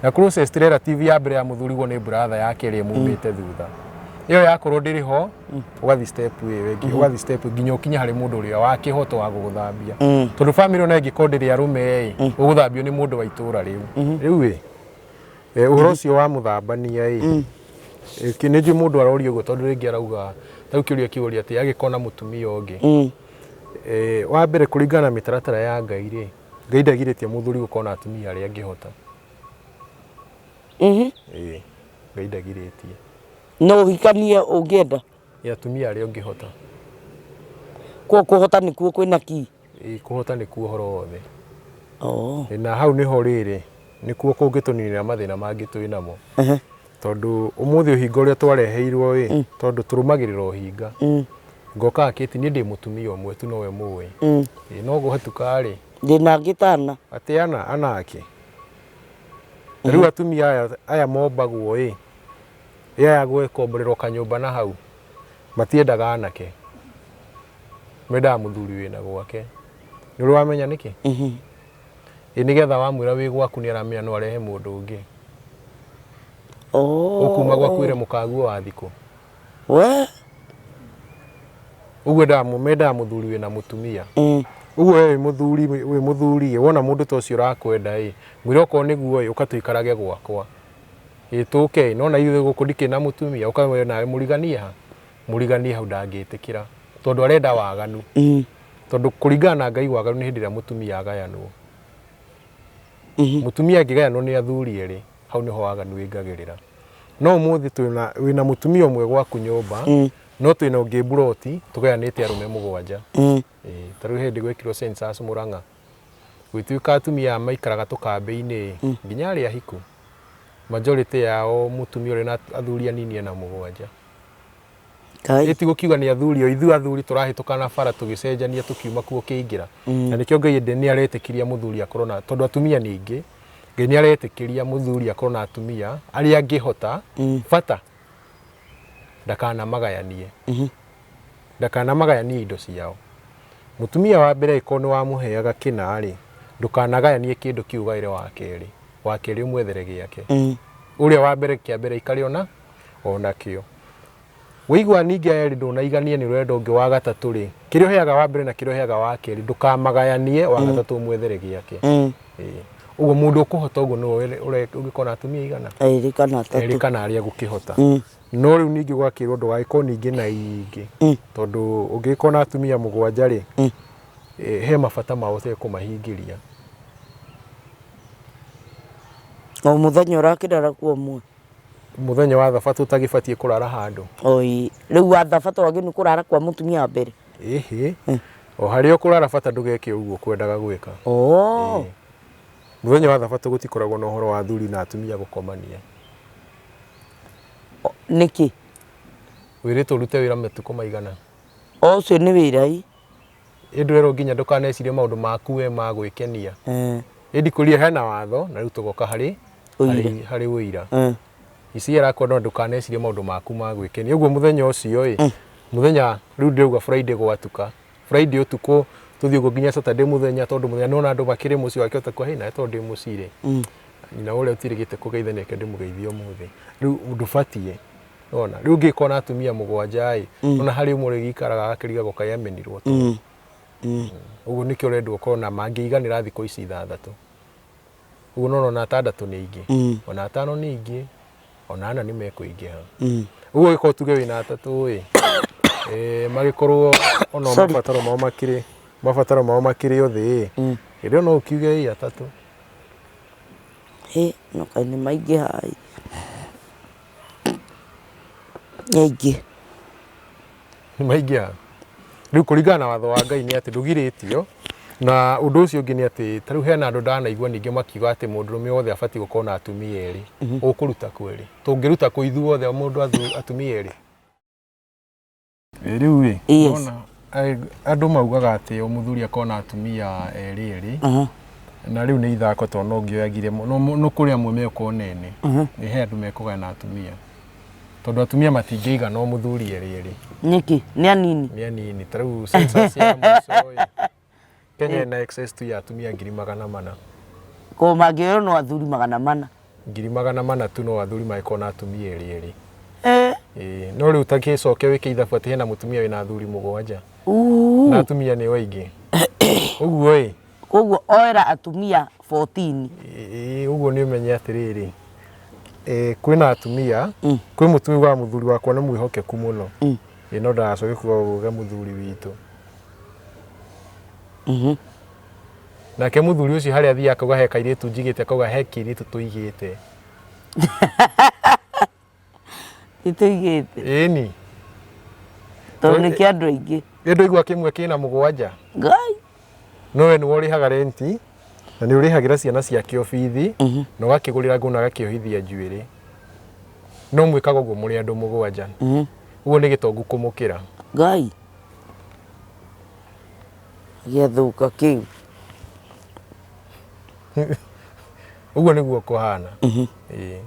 na closest relative ya mbere ya mũthuriguo nĩ brother yake ĩrĩa ĩmumĩte thutha. Ĩyo yakorwo ndĩrĩ ho, ũgathiĩ step ĩyo ĩngĩ, ũgathiĩ step nginya ũkinye harĩ mũndũ ũrĩa wa kĩhoto wa gũgũthambia, tondũ family ona ĩngĩkorwo ndĩrĩ arũme ĩ, ũgũthambio nĩ mũndũ wa itũra rĩu. Rĩu ĩ ũhoro ũcio wa mũthambania ĩ, nĩ njũĩ mũndũ aroria ũguo tondũ rĩngĩ arauga ta rĩu kĩũria kĩũria atĩ agĩkorwo na mũtumia ũngĩ. Wa mbere, kũringana na mĩtaratara ya Ngai rĩ, Ngai ndagirĩtie mũthuri gũkorwo na atumia arĩa angĩhota. Ĩĩ, Ngai ndagirĩtie.
No ũhikanie ũngĩenda?
Ĩ, atumia arĩa ũngĩhota.
Kuo kũhota nĩkuo kwĩna key?
Ĩ, kũhota nĩkuo ũhoro wothe.
Oh.
Ĩ, na hau nĩho rĩrĩ nĩkuo kũngĩtũninĩra mathĩna mangĩ twĩ namo, tondũ ũmũthĩ ũhinga ũrĩa twareheirwo ĩ, tondũ tũrũmagĩrĩra ũhinga, ngoka akĩti niĩ ndĩ mũtumia ũmwe tu nowe mũĩ. Ĩ, no gwatuka rĩ,
Ndĩna angĩ tana.
Atĩ ana anake rĩu atumia aya mombagwo ĩ ĩ aya gwĩkomborerwo kanyũmba na hau matiendaga anake, mendaga mũthuri wĩna gwake. Nĩ ũrĩ wamenya nĩkĩ? Ĩ, nĩgetha wamwĩra wĩ gwaku nĩ aramenya no arehe mũndũ ũngĩ.
Oh.
Ũkuma gwaku wĩre mũkaguo wa thikũ.
We.
Ũguo mendaga mũthuri wĩna mũtumia. Ũguo we wĩ mũthuri ĩ, wona mũndũ ta ũcio ũrakwenda ĩ, mwĩre okorwo nĩguo ĩ, ũka tũikarage gwakwa ĩ, tũke ĩ, nona ithuĩ gũkũ ndikĩrĩ na mũtumia, ũka we nawe mũriganie ha mũriganie hau. Ndangĩtĩkĩra tondũ arenda waganu, tondũ kũringana na Ngai waganu nĩ hĩndĩ ĩrĩa mũtumia agayanwo. Mũtumia angĩgayanwo nĩ athuri erĩ, hau nĩho waganu wĩingagĩrĩra. No ũmũthĩ twĩna wĩna mũtumia ũmwe gwaku nyũmba, no twĩna ũngĩ mburoti tũgayanĩte arũme mũgwanja. Ĩĩ, ta rĩu hĩndĩ gwekirwo census Murang'a, gwĩtuĩka atumia aya maikaraga tũkambĩ-inĩ nginya arĩa ahiku, majority yao mũtumia ũrĩa na athuri anini ena mũgwanja.
Kai.
Ĩ, ti gũkiuga nĩ athuri o ithuĩ athuri tũrahĩtũka na bara tũgĩcenjania tũkiuma kuo ũkĩingĩra, na nĩkĩo Ngai ende nĩ aretĩkĩria mũthuri akorwo na, tondũ atumia nĩ aingĩ, Ngai nĩ aretĩkĩria mũthuri akorwo na atumia arĩa angĩhota, bata ndakanamagayanie, ndakanamagayanie indo ciao. Mũtumia wa mbere angĩkorwo nĩ wamũheaga kĩna rĩ, ndũkanagayanie kĩndũ kĩu ũgaĩre wa kerĩ. Wa kerĩ ũmwethere gĩake. Ũrĩa wa mbere kĩa mbere aikare ona onakĩo. Waigua ningĩ aya erĩ ndũnaigania nĩ ũrenda ũngĩ wa gatatũ rĩ, kĩrĩa ũheaga wa mbere na kĩrĩa ũheaga wa kerĩ ndũkamagayanie, wa gatatũ ũmwethere gĩake. Ĩĩ. Ũguo mũndũ ũkũhota ũguo nĩwe ũngĩkorwo na atumia aigana?
Erĩ kana
Erĩ
atatũ.
kana arĩa egũkĩhota. No rĩu ningĩ ũgakĩrwo ndũgagĩkorwo ningĩ na aingĩ, tondũ ũngĩgĩkorwo na atumia mũgwanja rĩ, he mabata mao ũtekũmahingĩria.
O mũthenya ũrakĩrara kwa ũmwe.
Mũthenya wa thabatũ ũtagĩbatiĩ kũrara handũ.
Oi, rĩu wa thabatũ wagĩrĩirwo nĩ kũrara kwa mũtumia wa mbere.
Ĩhĩ, o harĩa ũkũrara bata ndũgeke ũguo ũkwendaga gwĩka.
Oh.
Mũthenya wa thabatũ gũtikoragwo na ũhoro wa athuri na atumia gũkomania.
Nĩkĩ?
Wĩrĩtwo ũrute wĩra matukũ maigana?
O ũcio nĩ wĩra ĩ.
Ĩ ndũrerwo nginya ndũkanecirie maũndũ maku we ma gwĩkenia. Ĩ ndikũria hena watho na rĩu tũgoka harĩ
Ũira.
harĩ ũira. Ici arakwenda ndũkanecirie maũndũ maku ma gwĩkenia. Ũguo mũthenya ũcio ĩ, mũthenya rĩu ndĩrauga Friday gwatuka. Friday ũtukũ tũthiĩ ũguo nginya Saturday mũthenya tondũ mũthenya nĩwona andũ makĩrĩ mũciĩ wakĩhota kuga hey nawe tondũ ndĩ mũciĩ rĩ, nyina ũrĩa ũtirĩgĩte kũgeithania reke ndĩmũgeithie ũmũthĩ. Rĩu ndũbatiĩ nĩwona. Rĩu ũngĩgĩkorwo na atumia mũgwanja ĩ, ona harĩ ũmwe ũrĩgĩikaraga agakĩrigagwo kaĩ amenirwo tũ. Ũguo nĩkĩo ũrendwo ũkorwo na mangĩiganĩra thikũ ici ithathatũ. Ũguo nĩwona ona atandatũ nĩ aingĩ, ona atano nĩ aingĩ, ona ana nĩ mekũingĩha. Ũguo ũngĩkorwo tuge wĩna atatũ ĩ, magĩkorwo ona
Sorry.
mabataro mao makĩrĩ mabataro mao makĩrĩ o thĩ ĩ, hĩndĩ ĩyo no ũkiuge ĩ atatũ.
Hĩ, no kaĩ nĩ maingĩha ĩ. Nĩ aingĩ.
Nĩ maingĩha. Rĩu kũringana na watho wa Ngai nĩ atĩ ndũgirĩtio na ũndũ ũcio ũngĩ nĩ atĩ ta rĩu hena andũ ndanaigua ningĩ makiuga atĩ mũndũrũme wothe abatiĩ gũkorwo na atumia erĩ. Ũkũruta kũ erĩ? Tũngĩruta kũ ithuothe mũndũ atumia erĩ? Rĩu ĩ,
Yes.
nĩwona, andũ maugaga atĩ o mũthuri akorwo na atumia erĩ erĩ na rĩu nĩ ithako tondũ no ngĩoyagire no kũrĩ amwe megũkorwo nene. Nĩ he andũ mekũgaya na atumia tondũ atumia matingĩigana o mũthuri erĩ erĩ.
Nĩkĩ? Nĩ anini.
Nĩ anini. Ta rĩu census ya mũico ĩ, Kenya ĩna excess tu ya atumia 400,000.
Ko mangĩoywo no athuri 400.
400,000 tu no athuri mangĩkorwo na atumia erĩ erĩ.
Eh.
Ĩĩ, no rĩu ta gĩcoke wĩke ithabu atĩ hena mũtumia wĩna athuri mũgwanja. Na atumia nĩo aingĩ. Ũguo ĩ.
Koguo oera atumia 14.
Ĩĩ, ũguo nĩ ũmenye atĩrĩrĩ, kwĩna atumia, kwĩ mũtumia ugaga mũthuri wakwa nĩ mwĩhokeku mũno. Ĩĩ, no ndagacoke kuga uge mũthuri witũ. Nake mũthuri ũcio harĩa athiaga akauga he kairĩtu njigĩte, akauga he kĩirĩtu tũigĩte.
Tũigĩte.
Ĩni.
Tondũ nĩ kĩa andũ aingĩ.
Ĩ ndũigua kĩmwe kĩna mũgwanja.
Ngai.
No we nĩwe ũrĩhaga renti na nĩ ũrĩhagĩra ciana ciake o bithi na ũgakĩgũrĩra nguo na ũgakĩohithia njuĩrĩ. No mwĩkaga ũguo mũrĩ andũ mũgwanja. Ũguo nĩ gĩtongu kũmũkĩra.
Ngai. Gĩathũka kĩu.
Ũguo nĩguo kũhana. Ĩĩ.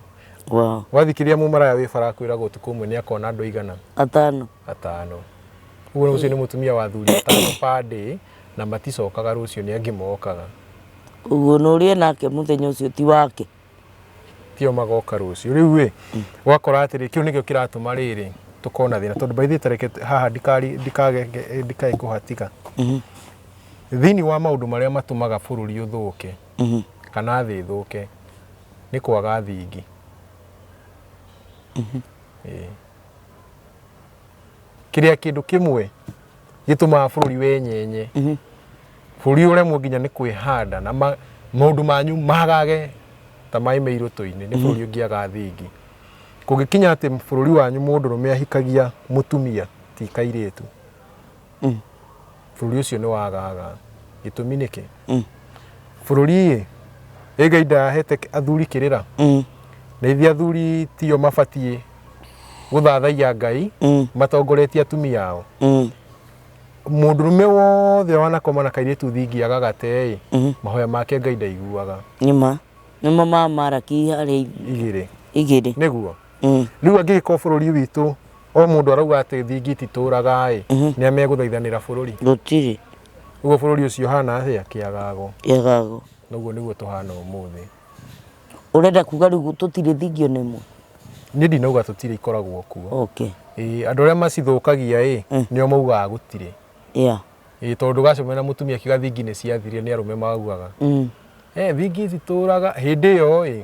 Wow.
Wathikĩrĩria mũmaraya wĩ bara akwĩraga ũtukũ ũmwe nĩ akona andũ aigana?
Atano.
Atano. Ũguo ũcio nĩ mũtumia wa athuri atano per day na maticokaga rũciũ nĩ angĩ mokaga.
Ũguo na ũrĩa nake mũthenya ũcio ti wake.
Tio magoka rũciũ. Rĩu ĩ, ũgakora atĩrĩ kĩu nĩkĩo kĩratũma rĩrĩ tũkorwo na thĩna tondũ by the way tareke haha ndikae kũhatika. Thĩinĩ wa maũndũ marĩa matũmaga bũrũri ũthũke kana thĩ ĩthũke nĩ kwaga thingi. Ĩĩ. Kĩrĩa kĩndũ kĩmwe gĩtũmaga bũrũri wenyenye, bũrũri ũremwo nginya nĩ kwĩhanda na maũndũ manyu magage ta maĩ me irũtũ-inĩ nĩ bũrũri ũngĩaga thingi. Kũngĩkinya atĩ bũrũri wanyu mũndũrũme ahikagia mũtumia ti kairĩtu, bũrũri ũcio nĩ wagaga. Gĩtũmi nĩkĩ? Bũrũri ĩ, ĩ Ngai ndahete athuri kĩrĩra? Na ithuĩ athuri tio mabatiĩ gũthathaiya Ngai matongoretie atumia ao. Mũndũrũme wothe wanakoma na kairĩtu thingi agagate ĩ, mahoya make Ngai ndaiguaga.
Nĩma. Nĩmo ma Maraki harĩa
igĩrĩ.
Igĩrĩ.
Nĩguo. Rĩu angĩgĩkorwo bũrũri witũ o mũndũ arauga atĩ thingi ititũraga ĩ, nĩ amegũthaithanĩra bũrũri?
Gũtirĩ.
Ũguo bũrũri ũcio ũhana atĩa? Kĩagago.
Kĩagago.
Na ũguo nĩguo tũhana ũmũthĩ.
Ũrenda kuga rĩu tũtirĩ thingi ona ĩmwe?
Niĩ ndinauga tũtirĩ, ikoragwo kuo.
Okay.
Ĩĩ, andũ arĩa macithũkagia ĩ nĩo maugaga gũtirĩ. Ĩĩ, tondũ ndũgacemania na mũtumia akiuga thingi nĩ ciathirire, nĩ arũme maugaga. Thingi citũraga hĩndĩ ĩyo ĩ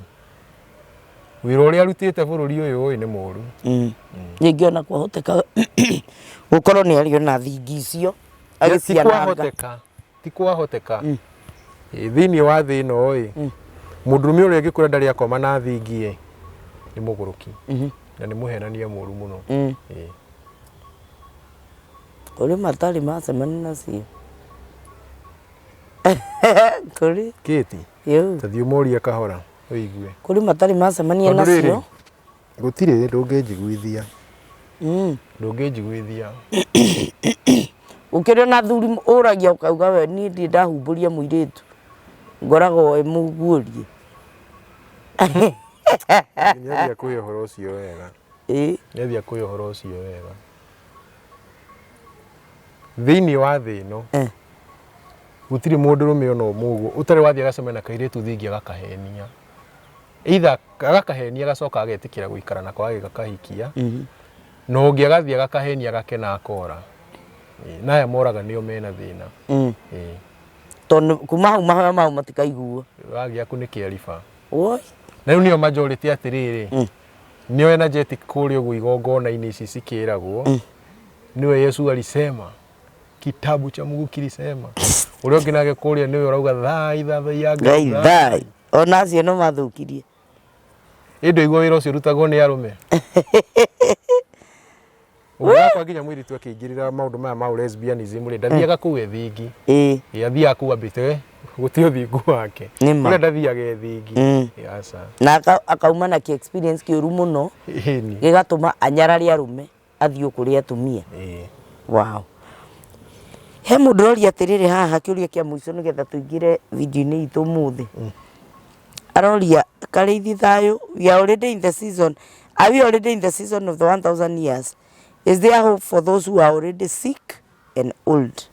wĩra ũrĩa arutĩte bũrũri ũyũ ĩ nĩ mũru.
Ningĩ ona kwahoteka gũkorwo nĩ arĩ ona thingi icio
Ti
agĩciananga.
kwahoteka, ti kwahoteka. Ĩ, thĩinĩ wa thĩ ĩno ĩ mũndũrũme ũrĩa angĩkwĩra ndarĩ akoma na thingi ĩ nĩ mũgũrũki na nĩ mũhenania mũru mũno. Ĩ.
Kũrĩ matarĩ macemania nacio. Kũrĩ
Kĩti,
yũ.
ta thiĩ ũmorie kahora ũigue.
Kũrĩ matarĩ macemania
Tondũ rĩrĩ,
nacio.
Gũtirĩ, ndũngĩnjiguithia. Ndũngĩnjiguithia.
Gũkĩrĩ ona athuri ũragia ũkauga we niĩ ndirĩ ndahumbũria mũirĩtu. Ngoragwo e mũguũrie.
Nĩathiĩ akũhe ũhoro ũcio wega.
Ĩĩ.
Nĩathiĩ akũhe ũhoro ũcio wega. Thĩinĩ wa thĩ ĩno, gũtirĩ mũndũrũme ona ũmwe ũguo ũtarĩ wathiĩ agacemania na kairĩtu thingi agakahenia. Either agakahenia agacoka agetĩkĩra gũikara nako agĩgakahikia, na ũngĩ agathiĩ agakahenia agakena akora. Ĩĩ, na aya moraga nĩo mena thĩna. Ĩĩ.
Tondũ kuma hau mahoya mao matikaiguo.
Wagĩaku nĩ kĩariba.
Woi.
Na rĩu nĩo majority atĩrĩrĩ, nĩo energetic kũrĩa ũguo igongona-inĩ ici cikĩragwo, nĩwe Yesu alisema kitabu cha Mungu kilisema. Ũrĩa ũngĩ nake kũrĩa nĩwe ũrauga thai thathai ya
Ngai thai. Ona acio no mathũkirie.
Ĩ ndũigua wĩra ũcio ũrutagwo nĩ arũme. Ũngĩgakora nginya mũirĩtu akĩingĩrĩra maũndũ maya ma lesbianism rĩ, ndathiaga kũu e thingi. Ĩ athiaga kũu ambĩte gũtĩ ũthingu wake.
Nĩ ma.
Kũrĩa ndathiaga e thingi. Ĩ aca.
Na akauma na kĩ experience kĩũru mũno
Ĩni.
gĩgatũma anyarare arũme athiĩ o kũrĩ atumia.
Ĩ.
Wow. He mũndũ ũroria atĩrĩrĩ haha kĩũria kĩa mũico nĩgetha tũingĩre video-inĩ itũ ũmũthĩ. Aroria Karĩithi thayũ, we are already in the season. Are we already in the season of the 1000 years? Is there hope for those who are already sick and old?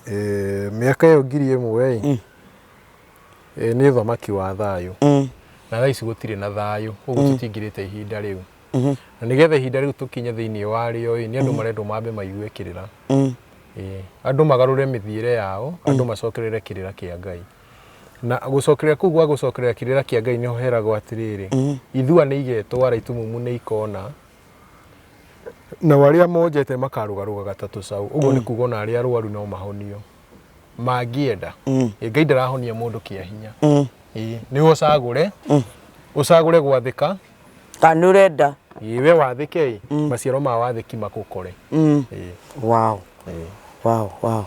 Mĩaka ĩyo 1000 ĩ, nĩ ũthamaki wa thayũ. Na thaa ici gũtirĩ na thayũ, ũguo tũtingirĩte ihinda rĩu. Na nĩgetha ihinda rĩu tũkinye thĩinĩ warĩo ĩ, nĩ andũ marendwo mambe maigue kĩrĩra. Ĩ, andũ magarũre mĩthiĩre yao, andũ macokerere kĩrĩra kĩa Ngai. Na gũcokerera kũu gwa gũcokerera kĩrĩra kĩa Ngai nĩho heragwo atĩrĩrĩ, ithua nĩ igetwara, itumumu nĩ ikona, nao arĩa monjete makarũgarũgaga ta tũcaũ. Ũguo nĩ kuga ona arĩa arwaru no mahonio mangĩenda. Ĩ, Ngai ndarahonia mũndũ kĩa hinya. Ĩ, nĩwe ũcagũre, ũcagũre gwathĩka.
Kana nĩ ũrenda.
Ĩ, we wathĩke ĩ, maciaro ma wathĩki makũkore. Ĩ.
Wow.
Ĩ.
Wow, wow.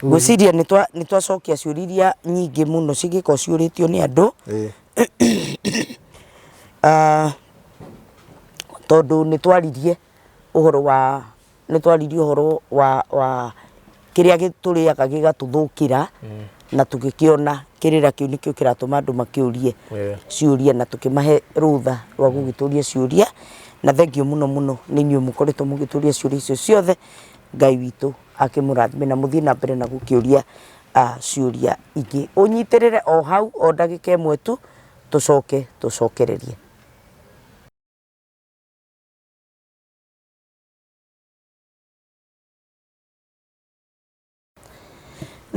Ngwĩciria nĩ twacokia ciũria iria nyingĩ mũno cingĩkorwo ciũrĩtio nĩ andũ. Tondũ nĩ twaririe ũhoro wa nĩ twaririe ũhoro wa kĩrĩa tũrĩaga gĩgatũthũkĩra na tũgĩkĩona kĩrĩra kĩu nĩkĩo kĩratũma andũ makĩũrie ciũria na tũkĩmahe rũtha rwa gũgĩtũria ciũria. Na thengiũ mũno mũno nĩ inyuĩ mũkoretwo mũgĩtũria ciũria icio ciothe. Ngai witũ akĩmũrathime na mũthiĩ na mbere na gũkĩũria ciũria ingĩ. Ũnyitĩrĩre o hau o ndagĩka ĩmwe tu tũcoke tũcokererie.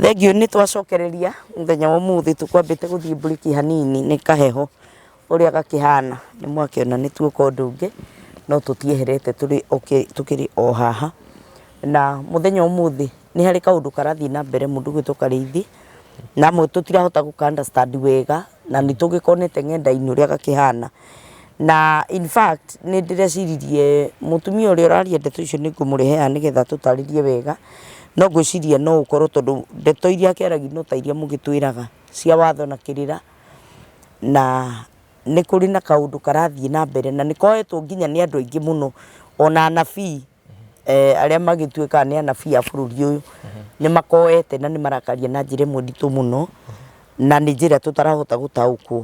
Thengiũ nĩ twacokereria mũthenya wa ũmũthĩ, tũkwambĩte gũthiĩ mburĩki hanini nĩ kaheho ũrĩa gakĩhana, nĩ mwakĩona nĩ tuoka ũndũ ũngĩ, no tũtieherete tũkĩrĩ o haha. Na mũthenya wa ũmũthĩ nĩ harĩ kaũndũ karathiĩ na mbere mũndũ ũgwĩtwo Karĩithi, na amwe tũtirahota gũka understand wega, na nĩ tũgĩkonete ng'enda-inĩ ũrĩa gakĩhana. Na in fact nĩ ndĩreciririe mũtumia ũrĩa ũraria ndeto icio nĩ ngũmũrehe haha nĩgetha atũtarĩrie wega, no ngwĩciria no ũkorwo tondũ ndeto iria akĩaragia no ta iria mũgĩtwĩraga cia watho na kĩrĩra, na nĩ kũrĩ na kaũndũ karathiĩ na mbere na nĩ koetwo nginya nĩ andũ aingĩ mũno, ona anabii arĩa magĩtuĩkaga nĩ anabii a bũrũri ũyũ, nĩ makoete na nĩ marakaria na njĩra ĩmwe nditũ mũno, na nĩ njĩra tũtarahota gũtaũkwo,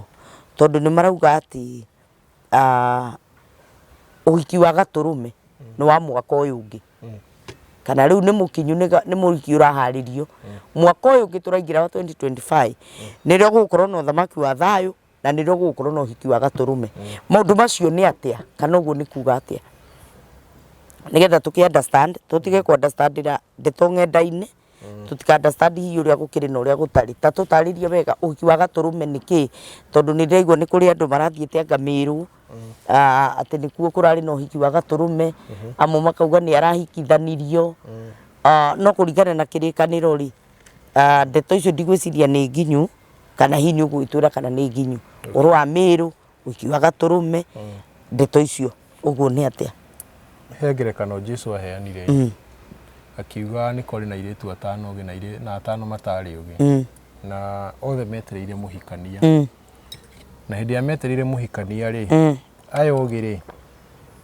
tondũ nĩ marauga atĩ ũhiki wa gatũrũme nĩ wa mwaka ũyũ ũngĩ, kana rĩu nĩ mũkinyu nĩ mũhiki ũraharĩrio, mwaka ũyũ ũngĩ tũraingĩra wa 2025 nĩrĩo gũgũkorwo na ũthamaki wa thayũ, na nĩrĩo gũgũkorwo na ũhiki wa gatũrũme. Maũndũ macio nĩ atĩa kana ũguo nĩ kuga atĩa? Nĩgetha tũkĩ understand, tũtige kũ understandĩra ndeto ng'enda-inĩ, tũtika understand hihi ũrĩa gũkĩrĩ na ũrĩa gũtarĩ. Ta tũtarĩrie wega ũhiki wa gatũrũme nĩ kĩĩ, tondũ nĩ ndĩraigua nĩ kũrĩ andũ marathiĩte anga Mĩrũ, atĩ nĩkuo kũrarĩ na ũhiki wa gatũrũme, amwe makauga nĩ arahikithanirio, no kũringana na kĩrĩkanĩro rĩ, ndeto icio ndigwĩciria nĩ nginyu, kana hihi nĩ ũgũgĩtwĩra kana nĩ nginyu. Ũhoro wa Mĩrũ, ũhiki wa gatũrũme, ndeto icio ũguo nĩ atĩa?
He ngerekano Jesu aheanire akiuga nĩ kwarĩ na airĩtu atano ogĩ na atano matarĩ ogĩ na othe metereire mũhikania na hĩndĩ ĩrĩa metereire mũhikania rĩ aya ogĩ rĩ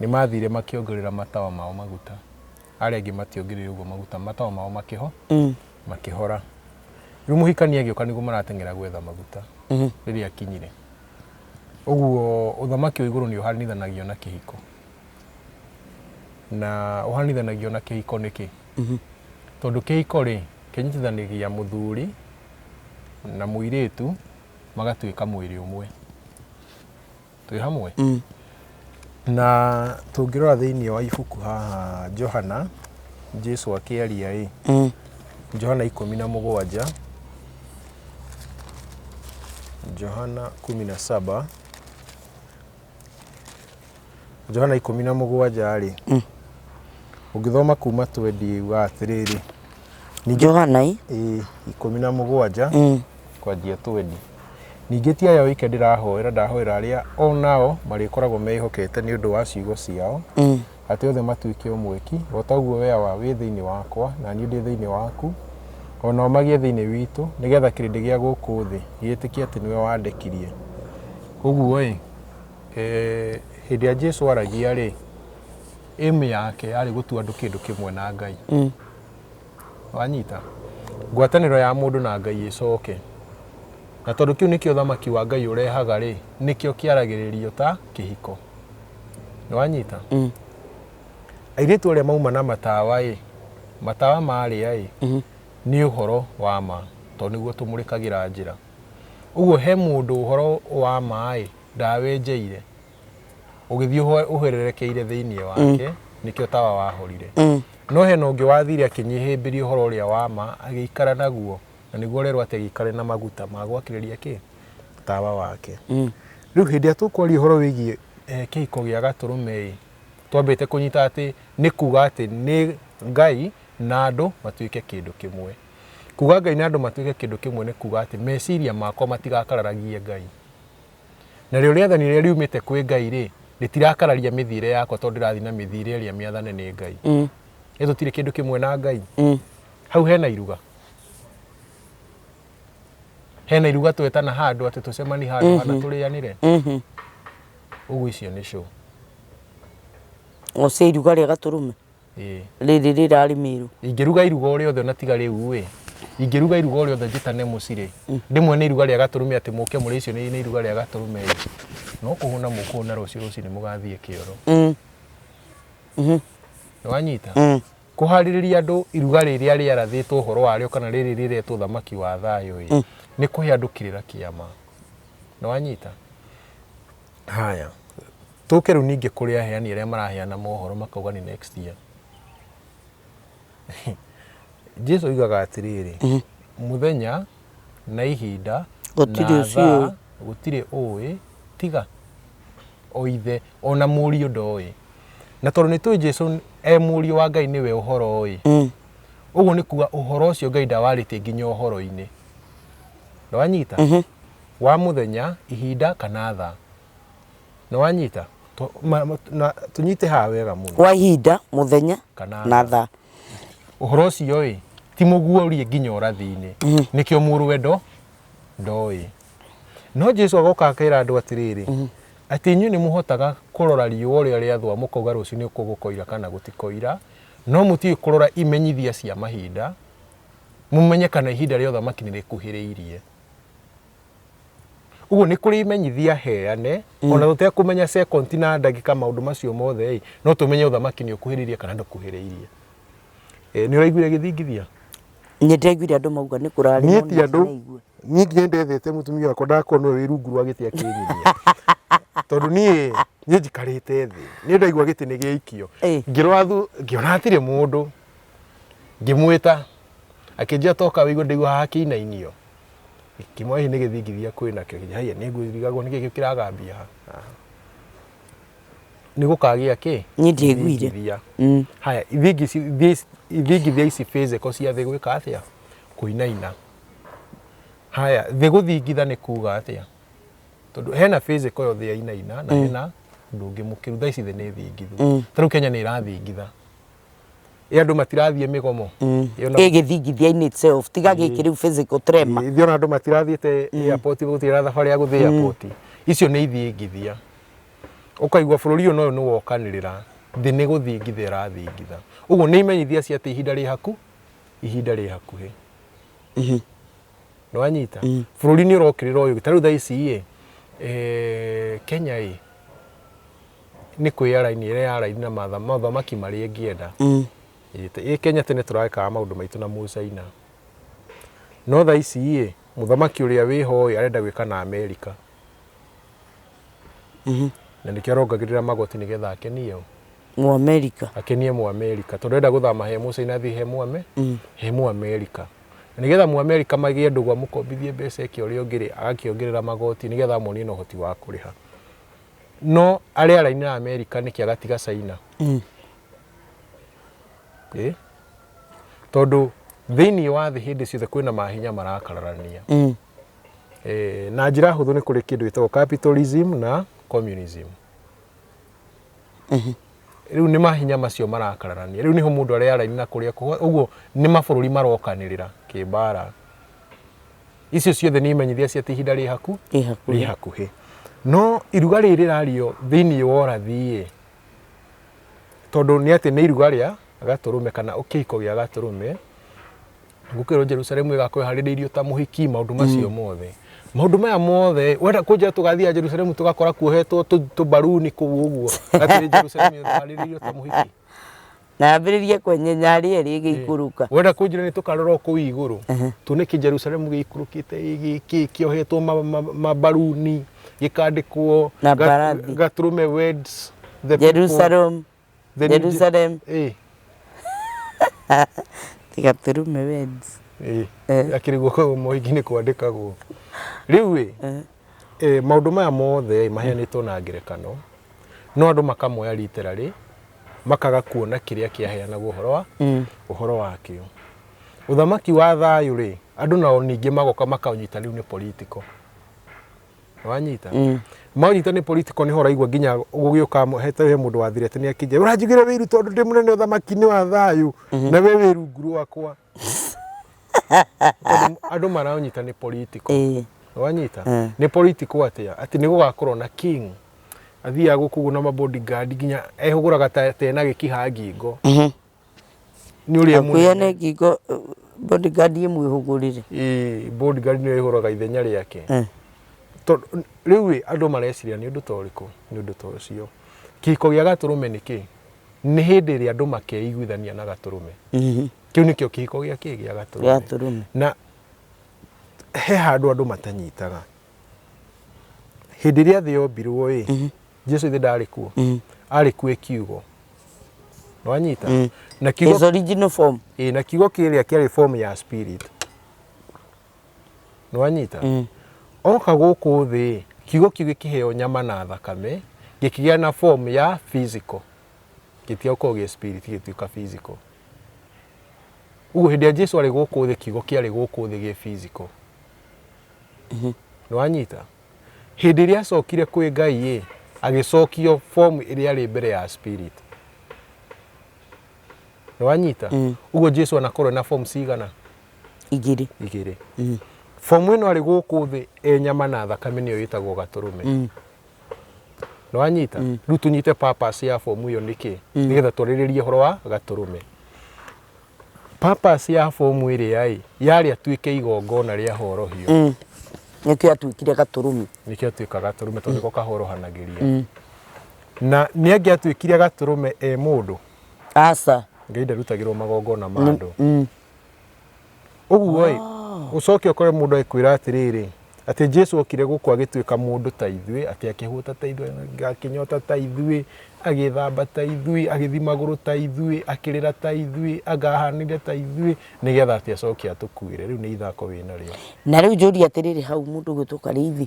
nĩ mathire makĩongerera matawa mao maguta arĩa angĩ mationgereire ũguo maguta matawa mao makĩho makĩhora rĩu mũhikania agĩũka nĩguo marateng'era gwetha maguta rĩrĩa akinyire ũguo ũthamaki wa igũrũ nĩ ũhanithanagio na kĩhiko na ũhanithanagio na kĩhiko nĩkĩ tondũ kĩhiko rĩ kĩnyitithanagia mũthuri na mũirĩtu magatuĩka mwĩrĩ ũmwe twĩ hamwe na tũngĩrora thĩinĩ wa ibuku haha Johana Jesu akĩaria ĩ Johana 17 Johana 17 Johana 17 rĩ ũngĩthoma kuma twendi yugaga atĩrĩrĩ ningĩ
Johana ĩ
ĩ 17 kwanjia twendi ningĩ ti aya oike ndĩrahoera ndahoera arĩa o nao marĩkoragwo mehokete nĩ ũndũ wa ciugo ciao atĩ othe matuĩke ũmwe ki o ta ũguo we Awa wĩ thĩinĩ wakwa na niĩ ndĩ thĩinĩ waku o nao magĩe thĩinĩ witũ nĩgetha kĩrĩndĩ gĩa gũkũ thĩ gĩĩtĩkie atĩ nĩwe wandekirie ũguo ĩ hĩndĩ ĩrĩa Jesu aragia rĩ aim yake yarĩ gũtua andũ kĩndũ kĩmwe na Ngai wanyita ngwatanĩro ya mũndũ na Ngai ĩcoke na tondũ kĩu nĩkĩo ũthamaki wa Ngai ũrehaga rĩ nĩkĩo kĩaragĩrĩrio ta kĩhiko nĩ wanyita airĩtu arĩa mauma na matawa ĩ matawa marĩa ĩ nĩ ũhoro wa ma tondũ nĩguo tũmũrĩkagĩra njĩra ũguo he mũndũ ũhoro wa ma ĩ ndawenjeire ũgĩthiĩ ũhererekeire thĩinĩ wake nĩkĩo tawa wahorire no hena ũngĩ wathire akĩnyihĩmbĩria ũhoro ũrĩa wa ma agĩikara naguo na nĩguo ũrerwo atĩ agĩikare na maguta ma gwakĩrĩria kĩ tawa wake rĩu hĩndĩ ĩrĩa tũkwaria ũhoro wĩgiĩ kĩhiko gĩa gatũrũme ĩ twambĩte kũnyita atĩ nĩ kuga atĩ nĩ Ngai na andũ matuĩke kĩndũ kĩmwe kuga Ngai na andũ matuĩke kĩndũ kĩmwe nĩ kuga atĩ meciria makwa matigakararagie Ngai narĩo rĩathani rĩrĩa riumĩte kwĩ Ngai rĩ rĩtirakararia mĩthiĩre yakwa tondũ ndĩrathiĩ na mĩthiĩre ĩrĩa mĩathane nĩ Ngai ĩ tũtirĩ kĩndũ kĩmwe na Ngai hau hena iruga hena iruga twetana handũ atĩ tũcemanie handũ hana tũrĩanĩre ũguo icio nĩ show
O cia iruga rĩa gatũrũme
ĩĩ
rĩrĩ rĩrarĩ Mĩrũ
ingĩruga iruga o rĩothe ona tiga rĩu ĩ ingĩruga iruga o rĩothe njĩtane mũciĩ rĩ ndĩmwe nĩ iruga rĩa gatũrũme atĩ mũke mũrĩe icio nĩ iruga rĩa gatũrũme ĩ no kũhũna mũkũhũna rũciũ rũcinĩ mũgathiĩ kĩoro nĩ wanyita kũharĩrĩria andũ iruga rĩrĩa rĩarathĩtwo ũhoro warĩo kana rĩrĩ rĩretwo thamaki wa thayũ ĩ nĩ kũhe andũ kĩrĩra kĩa ma nĩ wanyita haya tũke rĩu ningĩ kũrĩ aheani arĩa maraheana mohoro makauga nĩ next year Jesu oigaga atĩrĩrĩ mũthenya na ihinda
Gũtirĩ
na
ũciũĩ.
thaa gũtirĩ ũĩ tiga o ithe ona mũriũ ndoĩ na tondũ nĩ tũĩ Jesu e mũriũ wa Ngai nĩwe ũhoro ĩ ũguo nĩ kuga ũhoro ũcio Ngai ndawarĩtie nginya ũhoro-inĩ nĩwanyita wa mũthenya ihinda kana thaa nĩwanyita tũnyite haha wega mũno
wa ihinda mũthenya
Kana
na thaa
ũhoro ũcio ĩ ti mũguũrie nginya ũrathi-inĩ nĩkĩo mũrũwe ndo ndoĩ no Jesu agoka akera andũ atĩrĩrĩ atĩ inyuĩ nĩ mũhotaga kũrora riũa ũrĩa rĩathũa mũkauga rũciũ nĩ gũkoira kana gũtikoira no mũtiũĩ kũrora imenyithia cia mahinda mũmenye kana ihinda rĩa ũthamaki nĩ rĩkuhĩrĩirie ũguo nĩ kũrĩ imenyithia heane ona tũtekũmenya second na ndagĩka maũndũ macio mothe ĩ no tũmenye ũthamaki nĩ ũkuhĩrĩirie kana ndũkuhĩrĩirie nĩ ũraiguire gĩthingithia
nĩ ndĩraiguire andũ mauga nĩ kũrarĩ
niĩ
no
ti andũ
ndinaigua.
niĩ nginya ndethete mũtumia wakwa ndakorwo nĩwe wĩ rungu rwa gĩtĩ akĩnyithia Tondũ niĩ njikarĩte thĩ, niĩ ndaigua gĩtĩ nĩ gĩaikio. Ngĩrora ngĩona hatirĩ mũndũ, ngĩmwĩta, akĩnjĩra toka wĩigue ndaigua haha hakĩinainio. Ngĩmwĩra hihi nĩ gĩthingithia kwĩnakĩo, akĩnjĩra haiya nĩ ngũrigagwo nĩkĩ kĩu kĩragambia haha. Nĩ gũkagĩa kĩ?
Niĩ ndiaiguire.
Ithingithia. Haya, ithingithia ici physical cia thĩ gwĩka atĩa? Kũinaina. Haya, thĩ gũthingitha nĩ kuga atĩa? Tondũ hena physical ĩyo thĩ yainaina na hena ũndũ ũngĩ mũkĩru. Thaa ici thĩ nĩ thingithu. Ta rĩu Kenya nĩ ĩrathingitha. Ĩ andũ matirathiĩ mĩgomo. Ĩ ona-
Ĩ gĩthingithia in itself tiga gĩkĩ rĩu physical tremor.
Ithuĩ ona andũ matirathiĩte airport gũtirĩ na thabarĩ ya gũthiĩ airport. Icio nĩ ithingithia. Ũkaigua bũrũri ũyũ na ũyũ nĩ wokanĩrĩra, thĩ nĩ gũthingitha ĩrathingitha. Ũguo nĩ imenyithia cia atĩ ihinda rĩ haku, ihinda rĩ hakuhĩ. Nĩ wanyita? Bũrũri nĩ ũrokĩrĩra ũyũ ũngĩ. Ta rĩu thaa ici ĩ, Kenya ĩ, nĩ kwĩyaraini ĩreyaraini na mothamaki marĩa ĩngĩenda. Ĩ Kenya tene tũrekaga maũndũ maitũ na mũcaina. No thaa ici ĩ, mũthamaki ũrĩa wĩho ĩ, arenda gwĩka na Amerika. Na nĩkĩo arongagĩrĩra magoti nĩgetha akenie ũ?
Mũamerika.
Akenie Mũamerika. Tondũ arenda gũthama he mũcaina athiĩ he he Mũamerika. Na nĩgetha Mũamerika magĩe ndũgũ amũkombithie mbeca eke ũrĩa ũngĩ rĩ, agakĩongerera magoti nĩgetha amuonie na ũhoti wa kũrĩha. No arĩa araini na Amerika nĩkĩ agatiga China? Ĩ? Tondũ thĩinĩ wa thĩ hĩndĩ ciothe kwĩna mahinya marakararania. Na njĩra hũthũ nĩ kũrĩ kĩndũ gĩtagwo capitalism na communism. Rĩu nĩ mahinya macio marakararania. Rĩu nĩho mũndũ arĩa araini na kũrĩa ũguo nĩ mabũrũri marokanĩrĩra kĩmbara. Icio ciothe nĩ imenyithia cia atĩ ihinda rĩ haku
Rĩ
hakuhĩ. Hakuhĩ. No iruga rĩrĩ rĩrario thĩinĩ wa ũrathi ĩ, tondũ nĩ atĩ nĩ iruga rĩa gatũrũme kana kĩhiko gĩa gatũrũme, gũkĩrwo Jerusalemu ĩgakorwo ĩharĩrĩirio ta mũhiki, maũndũ macio mothe. Maũndũ maya mothe, wenda kũnjĩra tũgathiĩ Jerusalemu tũgakora kuohetwo tũmbaruni kũu ũguo, atĩ Jerusalemu ĩharĩrĩirio ta mũhiki.
Na yambĩrĩrie kwenyenya rĩerĩ ĩgĩikũrũka.
Wenda kũnjĩra nĩ tũkarora o kũu igũrũ, tuone kĩ Jerusalemu gĩikũrũkĩte gĩkĩ kĩohetwo mabaruni, gĩkandĩkwo
Na mbarathi.
Gatũrũme weds the people,
Jerusalem.
the new
Jerusalem. Tiga tũrume weds.
Akĩrĩ guoko mũhiki nĩ kwandĩkagwo. Rĩu ĩ, maũndũ maya mothe maheanĩtwo na ngerekano, no andũ makamoya literally, makaga kuona kĩrĩa kĩaheanagwo ũhoro wa ũhoro wakĩo. Ũthamaki wa thayũ rĩ, andũ nao ningĩ magoka makaũnyita rĩu nĩ political. Wanyita? Manyita nĩ political nĩho ũraigua nginya gũgĩũka hete he mũndũ wathire atĩ nĩ akĩnjĩra ũranjugĩra wĩiru tondũ ndĩ mũnene ũthamaki-inĩ wa thayũ na we wĩ rungu rwakwa. Tondũ andũ maraũnyita nĩ political. Wanyita? Nĩ political atĩa? Atĩ nĩ gũgakorwo na king athiaga gũkũ ũguo na ma bodyguard nginya ehũgũraga ta ena gĩkiha ngingo. Nĩ ũrĩa
Akuĩane
mũnene.
ngingo bodyguard ĩmwĩhũgũrĩre.
Ĩĩ, bodyguard nĩyo ĩhũraga ithenya rĩake. Tondũ rĩu ĩ, andũ mareciria nĩ ũndũ ta ũrĩkũ? Nĩ ũndũ ta ũcio. Kĩhiko gĩa gatũrũme nĩ kĩ? Nĩ hĩndĩ ĩrĩa andũ makeiguithania na gatũrũme. Kĩu nĩkĩo kĩhiko gĩa kĩ? Gĩa gatũrũme.
Gatũrũme.
Na he handũ andũ matanyitaga. Hĩndĩ ĩrĩa thĩ yombirwo ĩ, Jesu ithe ndarĩ kuo. Arĩ kuo e kiugo. Nĩwanyita? Na kiugo
His original form.
Ĩ, na kiugo kĩrĩa kĩarĩ form ya spirit. Nĩwanyita? Oka gũkũ thĩ, kiugo kĩu gĩkĩheo nyama na thakame, gĩkĩgĩa na form ya physical. Gĩtiga gũkorwo gĩ spirit, gĩgĩtuĩka physical. Ũguo hĩndĩ ĩrĩa Jesu arĩ gũkũ thĩ, kiugo kĩarĩ gũkũ thĩ gĩ physical. Nĩwanyita? Hĩndĩ ĩrĩa acokire kwĩ Ngai ĩ, agĩcokio form ĩrĩa yarĩ mbere ya spirit. Nĩwanyita? Ũguo Jesu anakorwo na form cigana?
Igĩrĩ.
Igĩrĩ. Form ĩno arĩ gũkũ thĩ e nyama na thakame nĩyo ĩtagwo gatũrũme. Nĩwanyita? Rĩu tũnyite purpose ya form ĩyo nĩkĩ? Nĩgetha twarĩrĩrie ũhoro wa gatũrũme. Purpose ya form ĩrĩa ĩ, yarĩ atuĩke igongona rĩa horohio.
Nĩkĩo atuĩkire gatũrũme.
Nĩkĩo atuĩka gatũrũme tondũ nĩko kahorohanagĩria. Na nĩ angĩatuĩkire gatũrũme e mũndũ?
Aca.
Ngai ndarutagĩrwo magongona ma andũ. Ũguo ĩ, ũcoke ũkore mũndũ agĩkwĩra atĩrĩrĩ, Atĩ Jesu okire gũkũ agĩtuĩka mũndũ ta ithuĩ, atĩ akĩhũta ta ithuĩ, akĩnyota ta ithuĩ, agĩthamba ta ithuĩ, agĩthiĩ magũrũ ta ithuĩ, akĩrĩra ta ithuĩ, angahanire ta ithuĩ, nĩgetha atĩ acoke atũkuĩre. Rĩu nĩ ithako wĩnarĩo.
Na rĩu njũrie atĩrĩrĩ hau mũndũ ũgwĩtwo Karĩithi,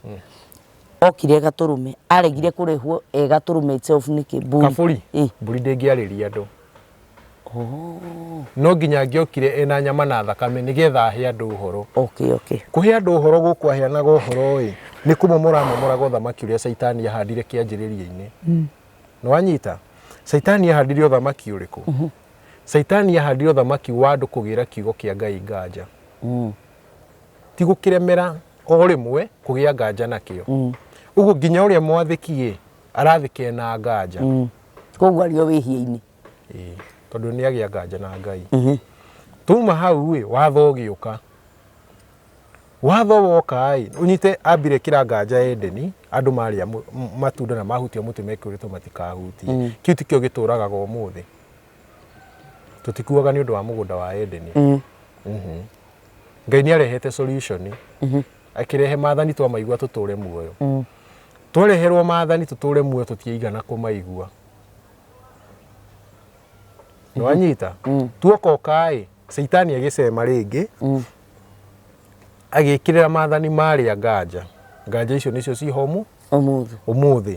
okire e gatũrũme, aregire kũrehwo e gatũrũme itself nĩkĩ? Mbũri.
Kabũri? Mbũri ndĩngĩarĩria andũ. No nginya angĩokire ena nyama na thakame nĩgetha ahe andũ ũhoro.
Okay.
Kũhe andũ ũhoro gũkũ aheanaga ũhoro ĩ, nĩ kũmomora amomoraga ũthamaki ũrĩa Caitani ahandire kĩanjĩrĩria-inĩ. Nĩ wanyita? Caitani ahandire ũthamaki ũrĩkũ? Caitani ahandire ũthamaki wa andũ kũgĩra kiugo kĩa Ngai nganja. Ti gũkĩremera o rĩmwe kũgĩa nganja nakĩo. Ũguo nginya ũrĩa mwathĩki ĩ, arathĩka ena nganja.
Koguo arĩ o wĩhia-inĩ.
Ĩĩ, tondũ nĩ agĩa nganja na Ngai. Tuma hau ĩ, watho ũgĩũka. Watho woka ĩ, ũnyite ambire ĩkĩra nganja Edeni, andũ marĩa matunda na mahutia mũtĩ mekĩrĩtwo matikahutie. Kĩu tikĩo gĩtũragaga ũmũthĩ. Tũtikuaga nĩ ũndũ wa mũgũnda wa Edeni. Ngai nĩ arehete solution. Akĩrehe maathani twamaigua tũtũre muoyo. Twareherwo maathani tũtũre muoyo tũtiaigana kũmaigua. Nĩwanyita? Tuokoka ĩ, Caitani agĩcema rĩngĩ, agĩkĩrĩra maathani marĩa nganja. Nganja icio nĩcio ciho
ũmũthĩ.
Ũmũthĩ.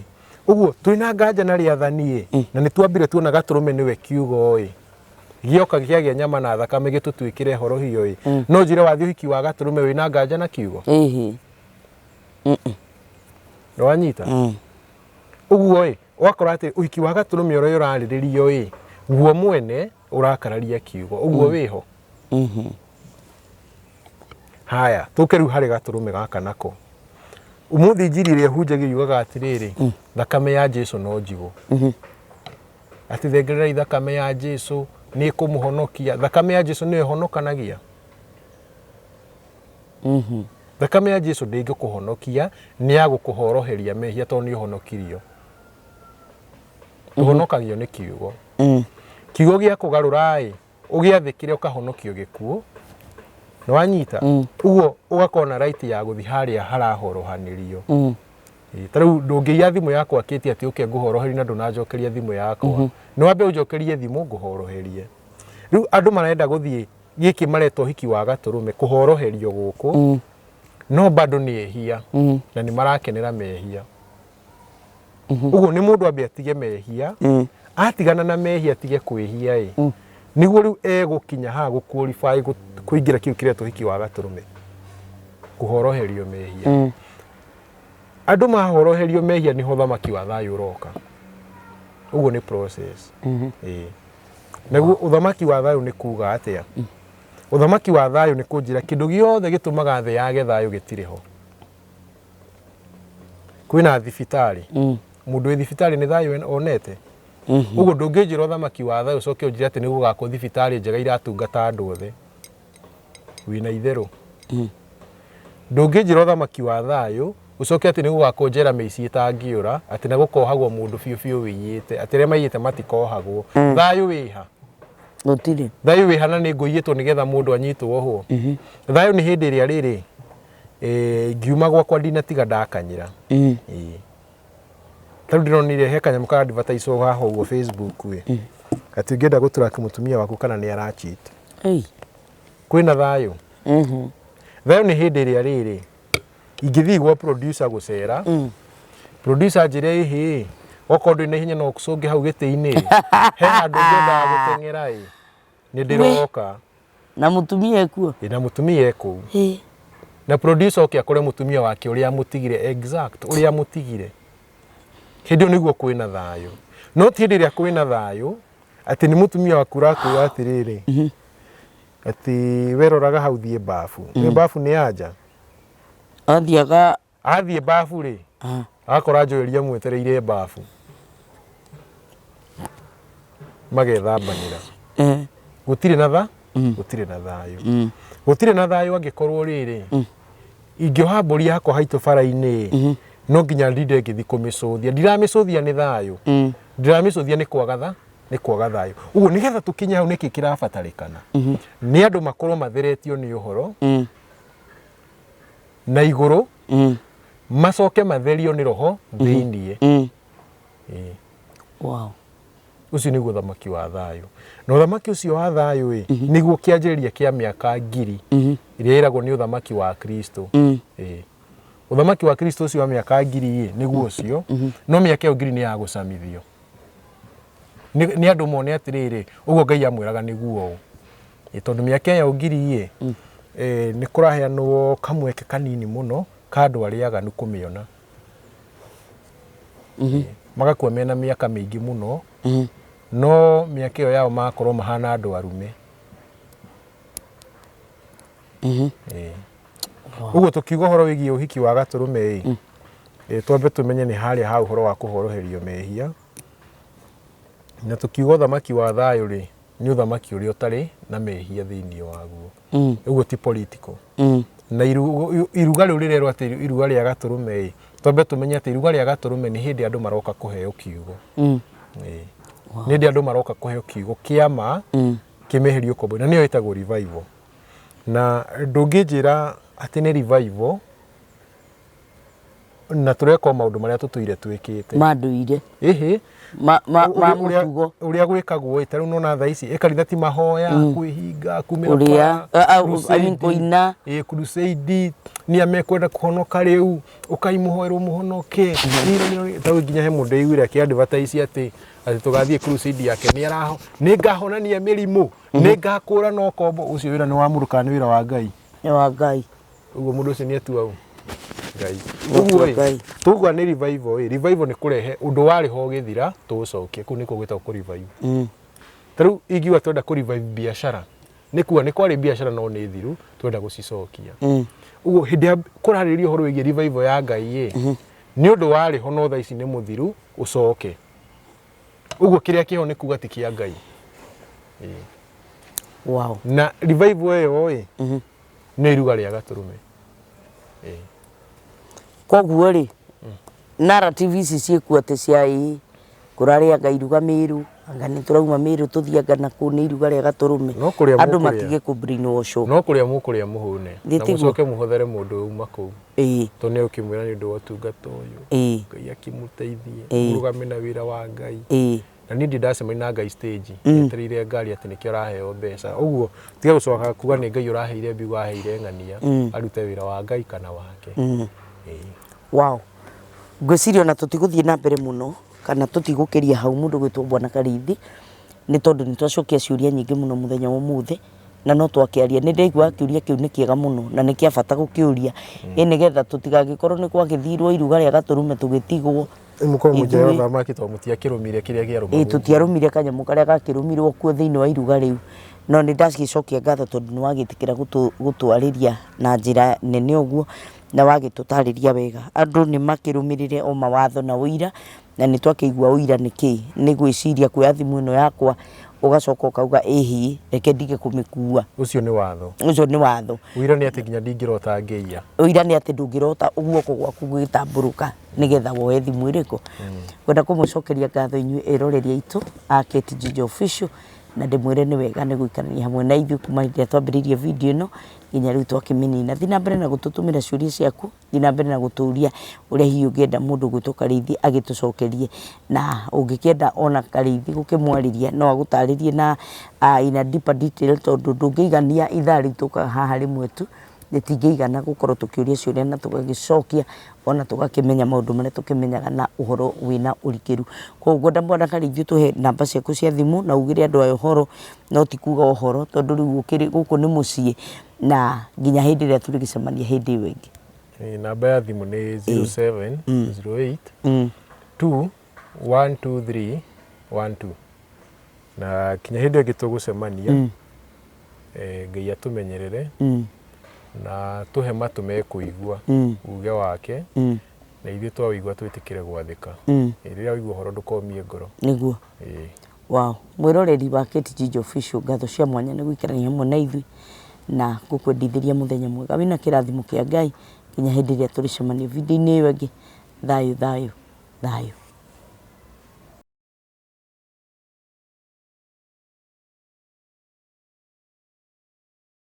Ũguo twĩna nganja na rĩathani ĩ, na nĩ twambire tuona gatũrũme nĩwe kiugo ĩ, gĩoka kĩagĩa nyama na thakame gĩtũtuĩkĩre horohio ĩ, no njĩre wathiĩ ũhiki wa gatũrũme wĩna nganja na kiugo?
Ĩhĩ.
Nĩwanyita? Ũguo ĩ, ũgakora atĩ ũhiki wa gatũrũme ũrĩa ũrarĩrĩrio ĩ, guo mwene ũrakararia kiugo, ũguo wĩho. Haya, tũke rĩu harĩ gatũrũme gaka nako. Ũmũthĩ injiri ĩrĩa ĩhunjagio yugaga atĩrĩrĩ, thakame ya Jesu no njigũ. Atĩ thengererai thakame ya Jesu nĩ ĩkũmũhonokia. Thakame ya Jesu nĩyo ĩhonokanagia. Thakame ya Jesu ndĩngĩkũhonokia, nĩ ya gũkũhoroheria mehia tondũ nĩ ũhonokirio. Tũhonokagio nĩ kiugo. Kiugo gĩa kũgarũra ĩ, ũgĩathĩkĩre ũkahonokio gĩkuũ. Nĩ wanyita? Ũguo ũgakorwo na right ya gũthiĩ harĩa harahorohanĩrio. Ĩĩ, ta rĩu ndũngĩiya thimũ yakwa kĩti atĩ ũke ngũhoroherie na ndũnanjokeria thimũ yakwa. Nĩ wambe ũnjokerie thimũ ngũhoroherie. Rĩu andũ marenda gũthiĩ gĩkĩ mareta ũhiki wa gatũrũme kũhoroherio gũkũ, no bado nĩ ehia na nĩ marakenera mehia. Ũguo nĩ mũndũ ambe atige mehia, atigana na mehia atige kwĩhia ĩ, nĩguo rĩu egũkinya haha gũ qualify kũingĩra kĩu kĩretwo ũhiki wa gatũrũme, kũhoroherio mehia. Andũ mahoroherio mehia nĩho ũthamaki wa thayũ ũroka. Ũguo nĩ process. Ĩĩ. Naguo ũthamaki wa thayũ nĩ kuga atĩa? Ũthamaki wa thayũ nĩ kũnjĩra kĩndũ gĩothe gĩtũmaga thĩ yage thayũ gĩtirĩ ho. Kwĩna thibitarĩ. Mũndũ wĩ thibitarĩ nĩ thayũ onete. Ũguo ndũngĩnjĩra ũthamaki wa thayũ ũcoke ũnjĩre atĩ nĩ gũgakwo thibitarĩ njega iratungata andũ othe. Wĩna itherũ. Ndũngĩnjĩra ũthamaki wa thayũ ũcoke atĩ nĩ gũgakwo njera mĩici ĩtangĩũra, atĩ na gũkohagwo mũndũ biũ biũ wĩiyĩte, atĩ arĩa maiyĩte matikohagwo. Thayũ wĩha?
Gũtirĩ.
Thayũ wĩha na nĩ ngũiyĩtwo nĩgetha mũndũ anyitwo ohwo? Thayũ nĩ hĩndĩ ĩrĩa rĩrĩ, ngiuma gwakwa ndinatiga ndakanyĩra. Ĩĩ. Ta rĩu ndĩronire he kanyamũ ka advertise haha ũguo Facebook ĩ. Atĩ ũngĩenda gũtrack mũtumia waku kana nĩ ara cheat. Kwĩna thayũ. Thayũ nĩ hĩndĩ ĩrĩa rĩrĩ, ingĩthiĩ gwa producer gũcera, producer anjĩre ĩhĩ, okorwo ndũrĩ na ihenya no ũcũnge hau gĩtĩ-inĩ, he handũ ngwendaga gũteng'era ĩ, nĩ ndĩroka.
Na mũtumia ekuo?
Ĩ, na mũtumia e kũu. Na producer oke akore mũtumia wake ũrĩa amũtigire, exact ũrĩa amũtigire. Hĩndĩ ĩyo nĩguo kwĩna thayũ. No ti hĩndĩ ĩrĩa kwĩna thayũ, atĩ nĩ mũtumia waku ũrakwĩra atĩrĩrĩ, atĩ weroraga hau thiĩ babu. Nĩ babu nĩ anja?
Athiaga.
Athiĩ babu rĩ, akora Joel amwetereire babu. Magethambanĩra. Gũtirĩ na tha? Gũtirĩ na thayũ. Gũtirĩ na thayũ angĩkorwo rĩrĩ, ingĩoha mbũri yakwa haitũ bara-inĩ, no nginya ndinde ngĩthiĩ kũmĩcũthia. Ndiramĩcũthia nĩ thayũ. Ndiramĩcũthia nĩ kwaga tha, nĩ kwaga thayũ. Ũguo nĩgetha tũkinye hau nĩkĩ kĩrabatarĩkana? Nĩ andũ makorwo matheretio nĩ ũhoro, Na igũrũ macoke matherio nĩ roho thĩiniĩ. Ĩĩ. Ũcio nĩguo ũthamaki wa thayũ. Na ũthamaki ũcio wa thayũ ĩ, nĩguo kĩanjĩrĩria kĩa mĩaka 1000 ĩrĩa ĩragwo nĩ ũthamaki wa Kristo. Ĩĩ. Ũthamaki wa Kristo ũcio wa mĩaka 1000 ĩ, nĩguo ũcio, no mĩaka ĩyo 1000 nĩ ya gũcamithio. Nĩ andũ mone atĩrĩrĩ, ũguo Ngai amwĩraga nĩguo ũũ. Ĩ, tondũ mĩaka ĩyo 1000 ĩ, nĩ kũraheanwo kamweke kanini mũno ka andũ arĩa aganu kũmĩona. Magakua mena mĩaka mĩingĩ mũno, no mĩaka ĩyo yao magakorwo mahana andũ arume. Ĩĩ. Ũguo tũkiuga ũhoro wĩgiĩ ũhiki wa gatũrũme ĩ, twambe tũmenye nĩ harĩa ha ũhoro wa kũhoroherio mehia. Na tũkiuga ũthamaki wa thayũ rĩ, nĩ ũthamaki ũrĩa ũtarĩ na mehia thĩinĩ waguo. Ũguo ti political. Na iruga rĩu rĩrerwo atĩ iruga rĩa gatũrũme ĩ, twambe tũmenye atĩ iruga rĩa gatũrũme nĩ hĩndĩ andũ maroka kũheo kiugo. Ĩĩ. Nĩ hĩndĩ andũ maroka kũheo kiugo kĩa ma kĩmeherio ũkombo-inĩ, na nĩyo ĩtagwo revival. Na ndũngĩnjĩra atĩ nĩ revival na tũreka o maũndũ marĩa tũtũire twĩkĩte.
Ma ndũire.
Ĩhĩ.
Ma mũtugo.
Ũrĩa gwĩkagwo ĩ, ta rĩu nĩwona thaa ici ĩ kanitha ti mahoya, kwĩhinga, kumĩra
Kũrĩa, I mean kũina.
Ĩ crusade, nĩa mekwenda kũhonoka rĩu, ũkai mũhoerwo mũhonoke. Ta rĩu nginya he mũndũ aiguire akĩ advertise atĩ atĩ tũgathiĩ crusade yake nĩ araho, nĩ ngahonania mĩrimũ, nĩ ngakũrana ũkombo. Ũcio wĩra nĩ wa mũndũ kana nĩ wĩra wa Ngai?
Nĩ wa Ngai.
Ũguo mũndũ ũcio nĩ atua ũ? Ngai.
Nĩ
Ũguo
atua
ĩ,
Ngai.
tuga nĩ revival ĩ, revival nĩ kũrehe ũndũ warĩ ho ũgĩthira tũũcokie, kũu nĩkuo gwĩtagwo kũ revive. Ta rĩu ingiuga twenda kũ revive biacara, nĩ kuga nĩ kwarĩ biacara no nĩ thiru, twenda gũcicokia. Ũguo hĩndĩ ĩrĩa kũrarĩrĩrio ũhoro wĩgiĩ revival ya Ngai ĩ, nĩ ũndũ warĩ ho no thaa ici nĩ mũthiru ũcoke. Ũguo kĩrĩa kĩho nĩ kuga ti kĩa Ngai. Na revival ĩyo ĩ, nĩ iruga rĩa gatũrũme. Ĩĩ.
Koguo rĩ, narrative ici ciĩkuo atĩ cia ĩĩ kũrarĩ anga iruga Mĩrũ, anga nĩ tũrauma Mĩrũ tũthiĩ anga nakũu nĩ iruga rĩa gatũrũme.
No kũrĩa
Andũ
mũkũrĩa.
matige kũ brainwash wo.
No kũrĩa mũkũrĩa mũhũne.
Nĩ
Na
tiguo?
mũcoke mũhothere mũndũ uma kũu. Tondũ nĩ ũkĩmwĩra nĩ ũndũ wa ũtungata ũyũ. Ngai akĩmũteithie. Mũrũgame na wĩra wa Ngai. Na niĩ ndirĩ ndacemania na Ngai stage etereire ngari atĩ nĩkĩo araheo mbeca. Ũguo tiga gũcoka kuga nĩ Ngai ũraheire mbia ũraheire ng'ania arute wĩra wa Ngai kana wake. Ĩĩ.
Wow. Ngwĩciria ona tũtigũthiĩ na mbere mũno kana tũtigũkĩria hau mũndũ gwĩtwo Bwana Karithi nĩ tondũ nĩ twacokia ciũria nyingĩ mũno mũthenya wa ũmũthĩ na no twakĩaria. Nĩ ndaigua kĩũria kĩu nĩ kĩega mũno na nĩ kĩa bata gũkĩũria ĩ nĩgetha tũtigagĩkorwo nĩ gwagĩthirwo iruga rĩa gatũrũme tũgĩtigwo.
Mũkorwo mũnjaya
Ithuĩ-
ũthamaki tondũ mũtiakĩrũmire kĩrĩa kĩarũmagwo.
Ĩĩ tũtiarũmire kanyamũ karĩa gakĩrũmirwo kuo thĩinĩ wa iruga rĩu, no nĩ ndagĩcokia ngatho tondũ nĩ wagĩtĩkĩra gũtwarĩria na njĩra nene ũguo na wagĩtũtarĩria wega. Andũ nĩ makĩrũmĩrĩre o mawatho na ũira, na nĩ twakĩigua ũira nĩ kĩĩ, nĩ gwĩciria kuoya thimũ ĩno yakwa ũgacoka ũkauga ĩhĩ reke ndige kũmĩkua.
Ũcio nĩ watho.
Ũcio nĩ watho.
Ũira nĩ atĩ nginya ndingĩrota ngĩiya.
Ũira nĩ atĩ ndũngĩrota guoko gwaku gũgĩtambũrũka nĩgetha woe thimũ ĩrĩkũ. Ngwenda kũmũcokeria ngatho inyuĩ eroreri aitũ a Kate Ginger Official na ndĩmwĩre nĩ wega nĩ gũikarania hamwe na ithuĩ kuma hĩndĩ ĩrĩa twambĩrĩirie video ĩno nginya rĩu twakĩmĩnina. Thiĩ na mbere na gũtũtũmĩra ciũria ciaku, thiĩ na mbere na gũtũria ũrĩa hihi ũngĩenda mũndũ ũgwĩtwo Karĩithi agĩtũcokerie, na ũngĩkĩenda ona Karĩithi gũkĩmwarĩria no agũtarĩrie na in a deeper detail tondũ ndũngĩigania ithaa rĩu tũkaga haha rĩmwe tu, rĩtingĩigana gũkorwo tũkĩũria ciũria na tũgagĩcokia ona tũgakĩmenya maũndũ marĩa tũkĩmenyaga na ũhoro wĩna ũrikĩru. Koguo ngwenda Bwana Karĩithi ũtũhe namba ciaku cia thimũ na ugĩre andũ aya ũhoro, no ti kuga ũhoro tondũ rĩu ũkĩrĩ gũkũ nĩ mũciĩ na nginya hĩndĩ ĩrĩa tũrĩgĩcemania hĩndĩ ĩyo ĩngĩ.
Namba ya thimũ nĩ 07 08 2 1 2 3 1 2 na kinya hĩndĩ ĩyo ĩngĩ tũgũcemania Ngai atũmenyerere na tũhe matũ mekũigua uge wake na ithuĩ twaũigua twĩtĩkĩre gwathĩka. Rĩrĩa waigua ũhoro ndũkomie ngoro.
Nĩguo. Wow. Mwĩroreri wa Kate Ginger Official, ngatho cia mwanya nĩ gũikarania hamwe na ithuĩ na ngũkwendithĩria mũthenya mwega wĩna kĩrathimo kĩa Ngai nginya hĩndĩ ĩrĩa tũrĩcemania video-inĩ ĩyo ĩngĩ. Thayũ thayũ thayũ.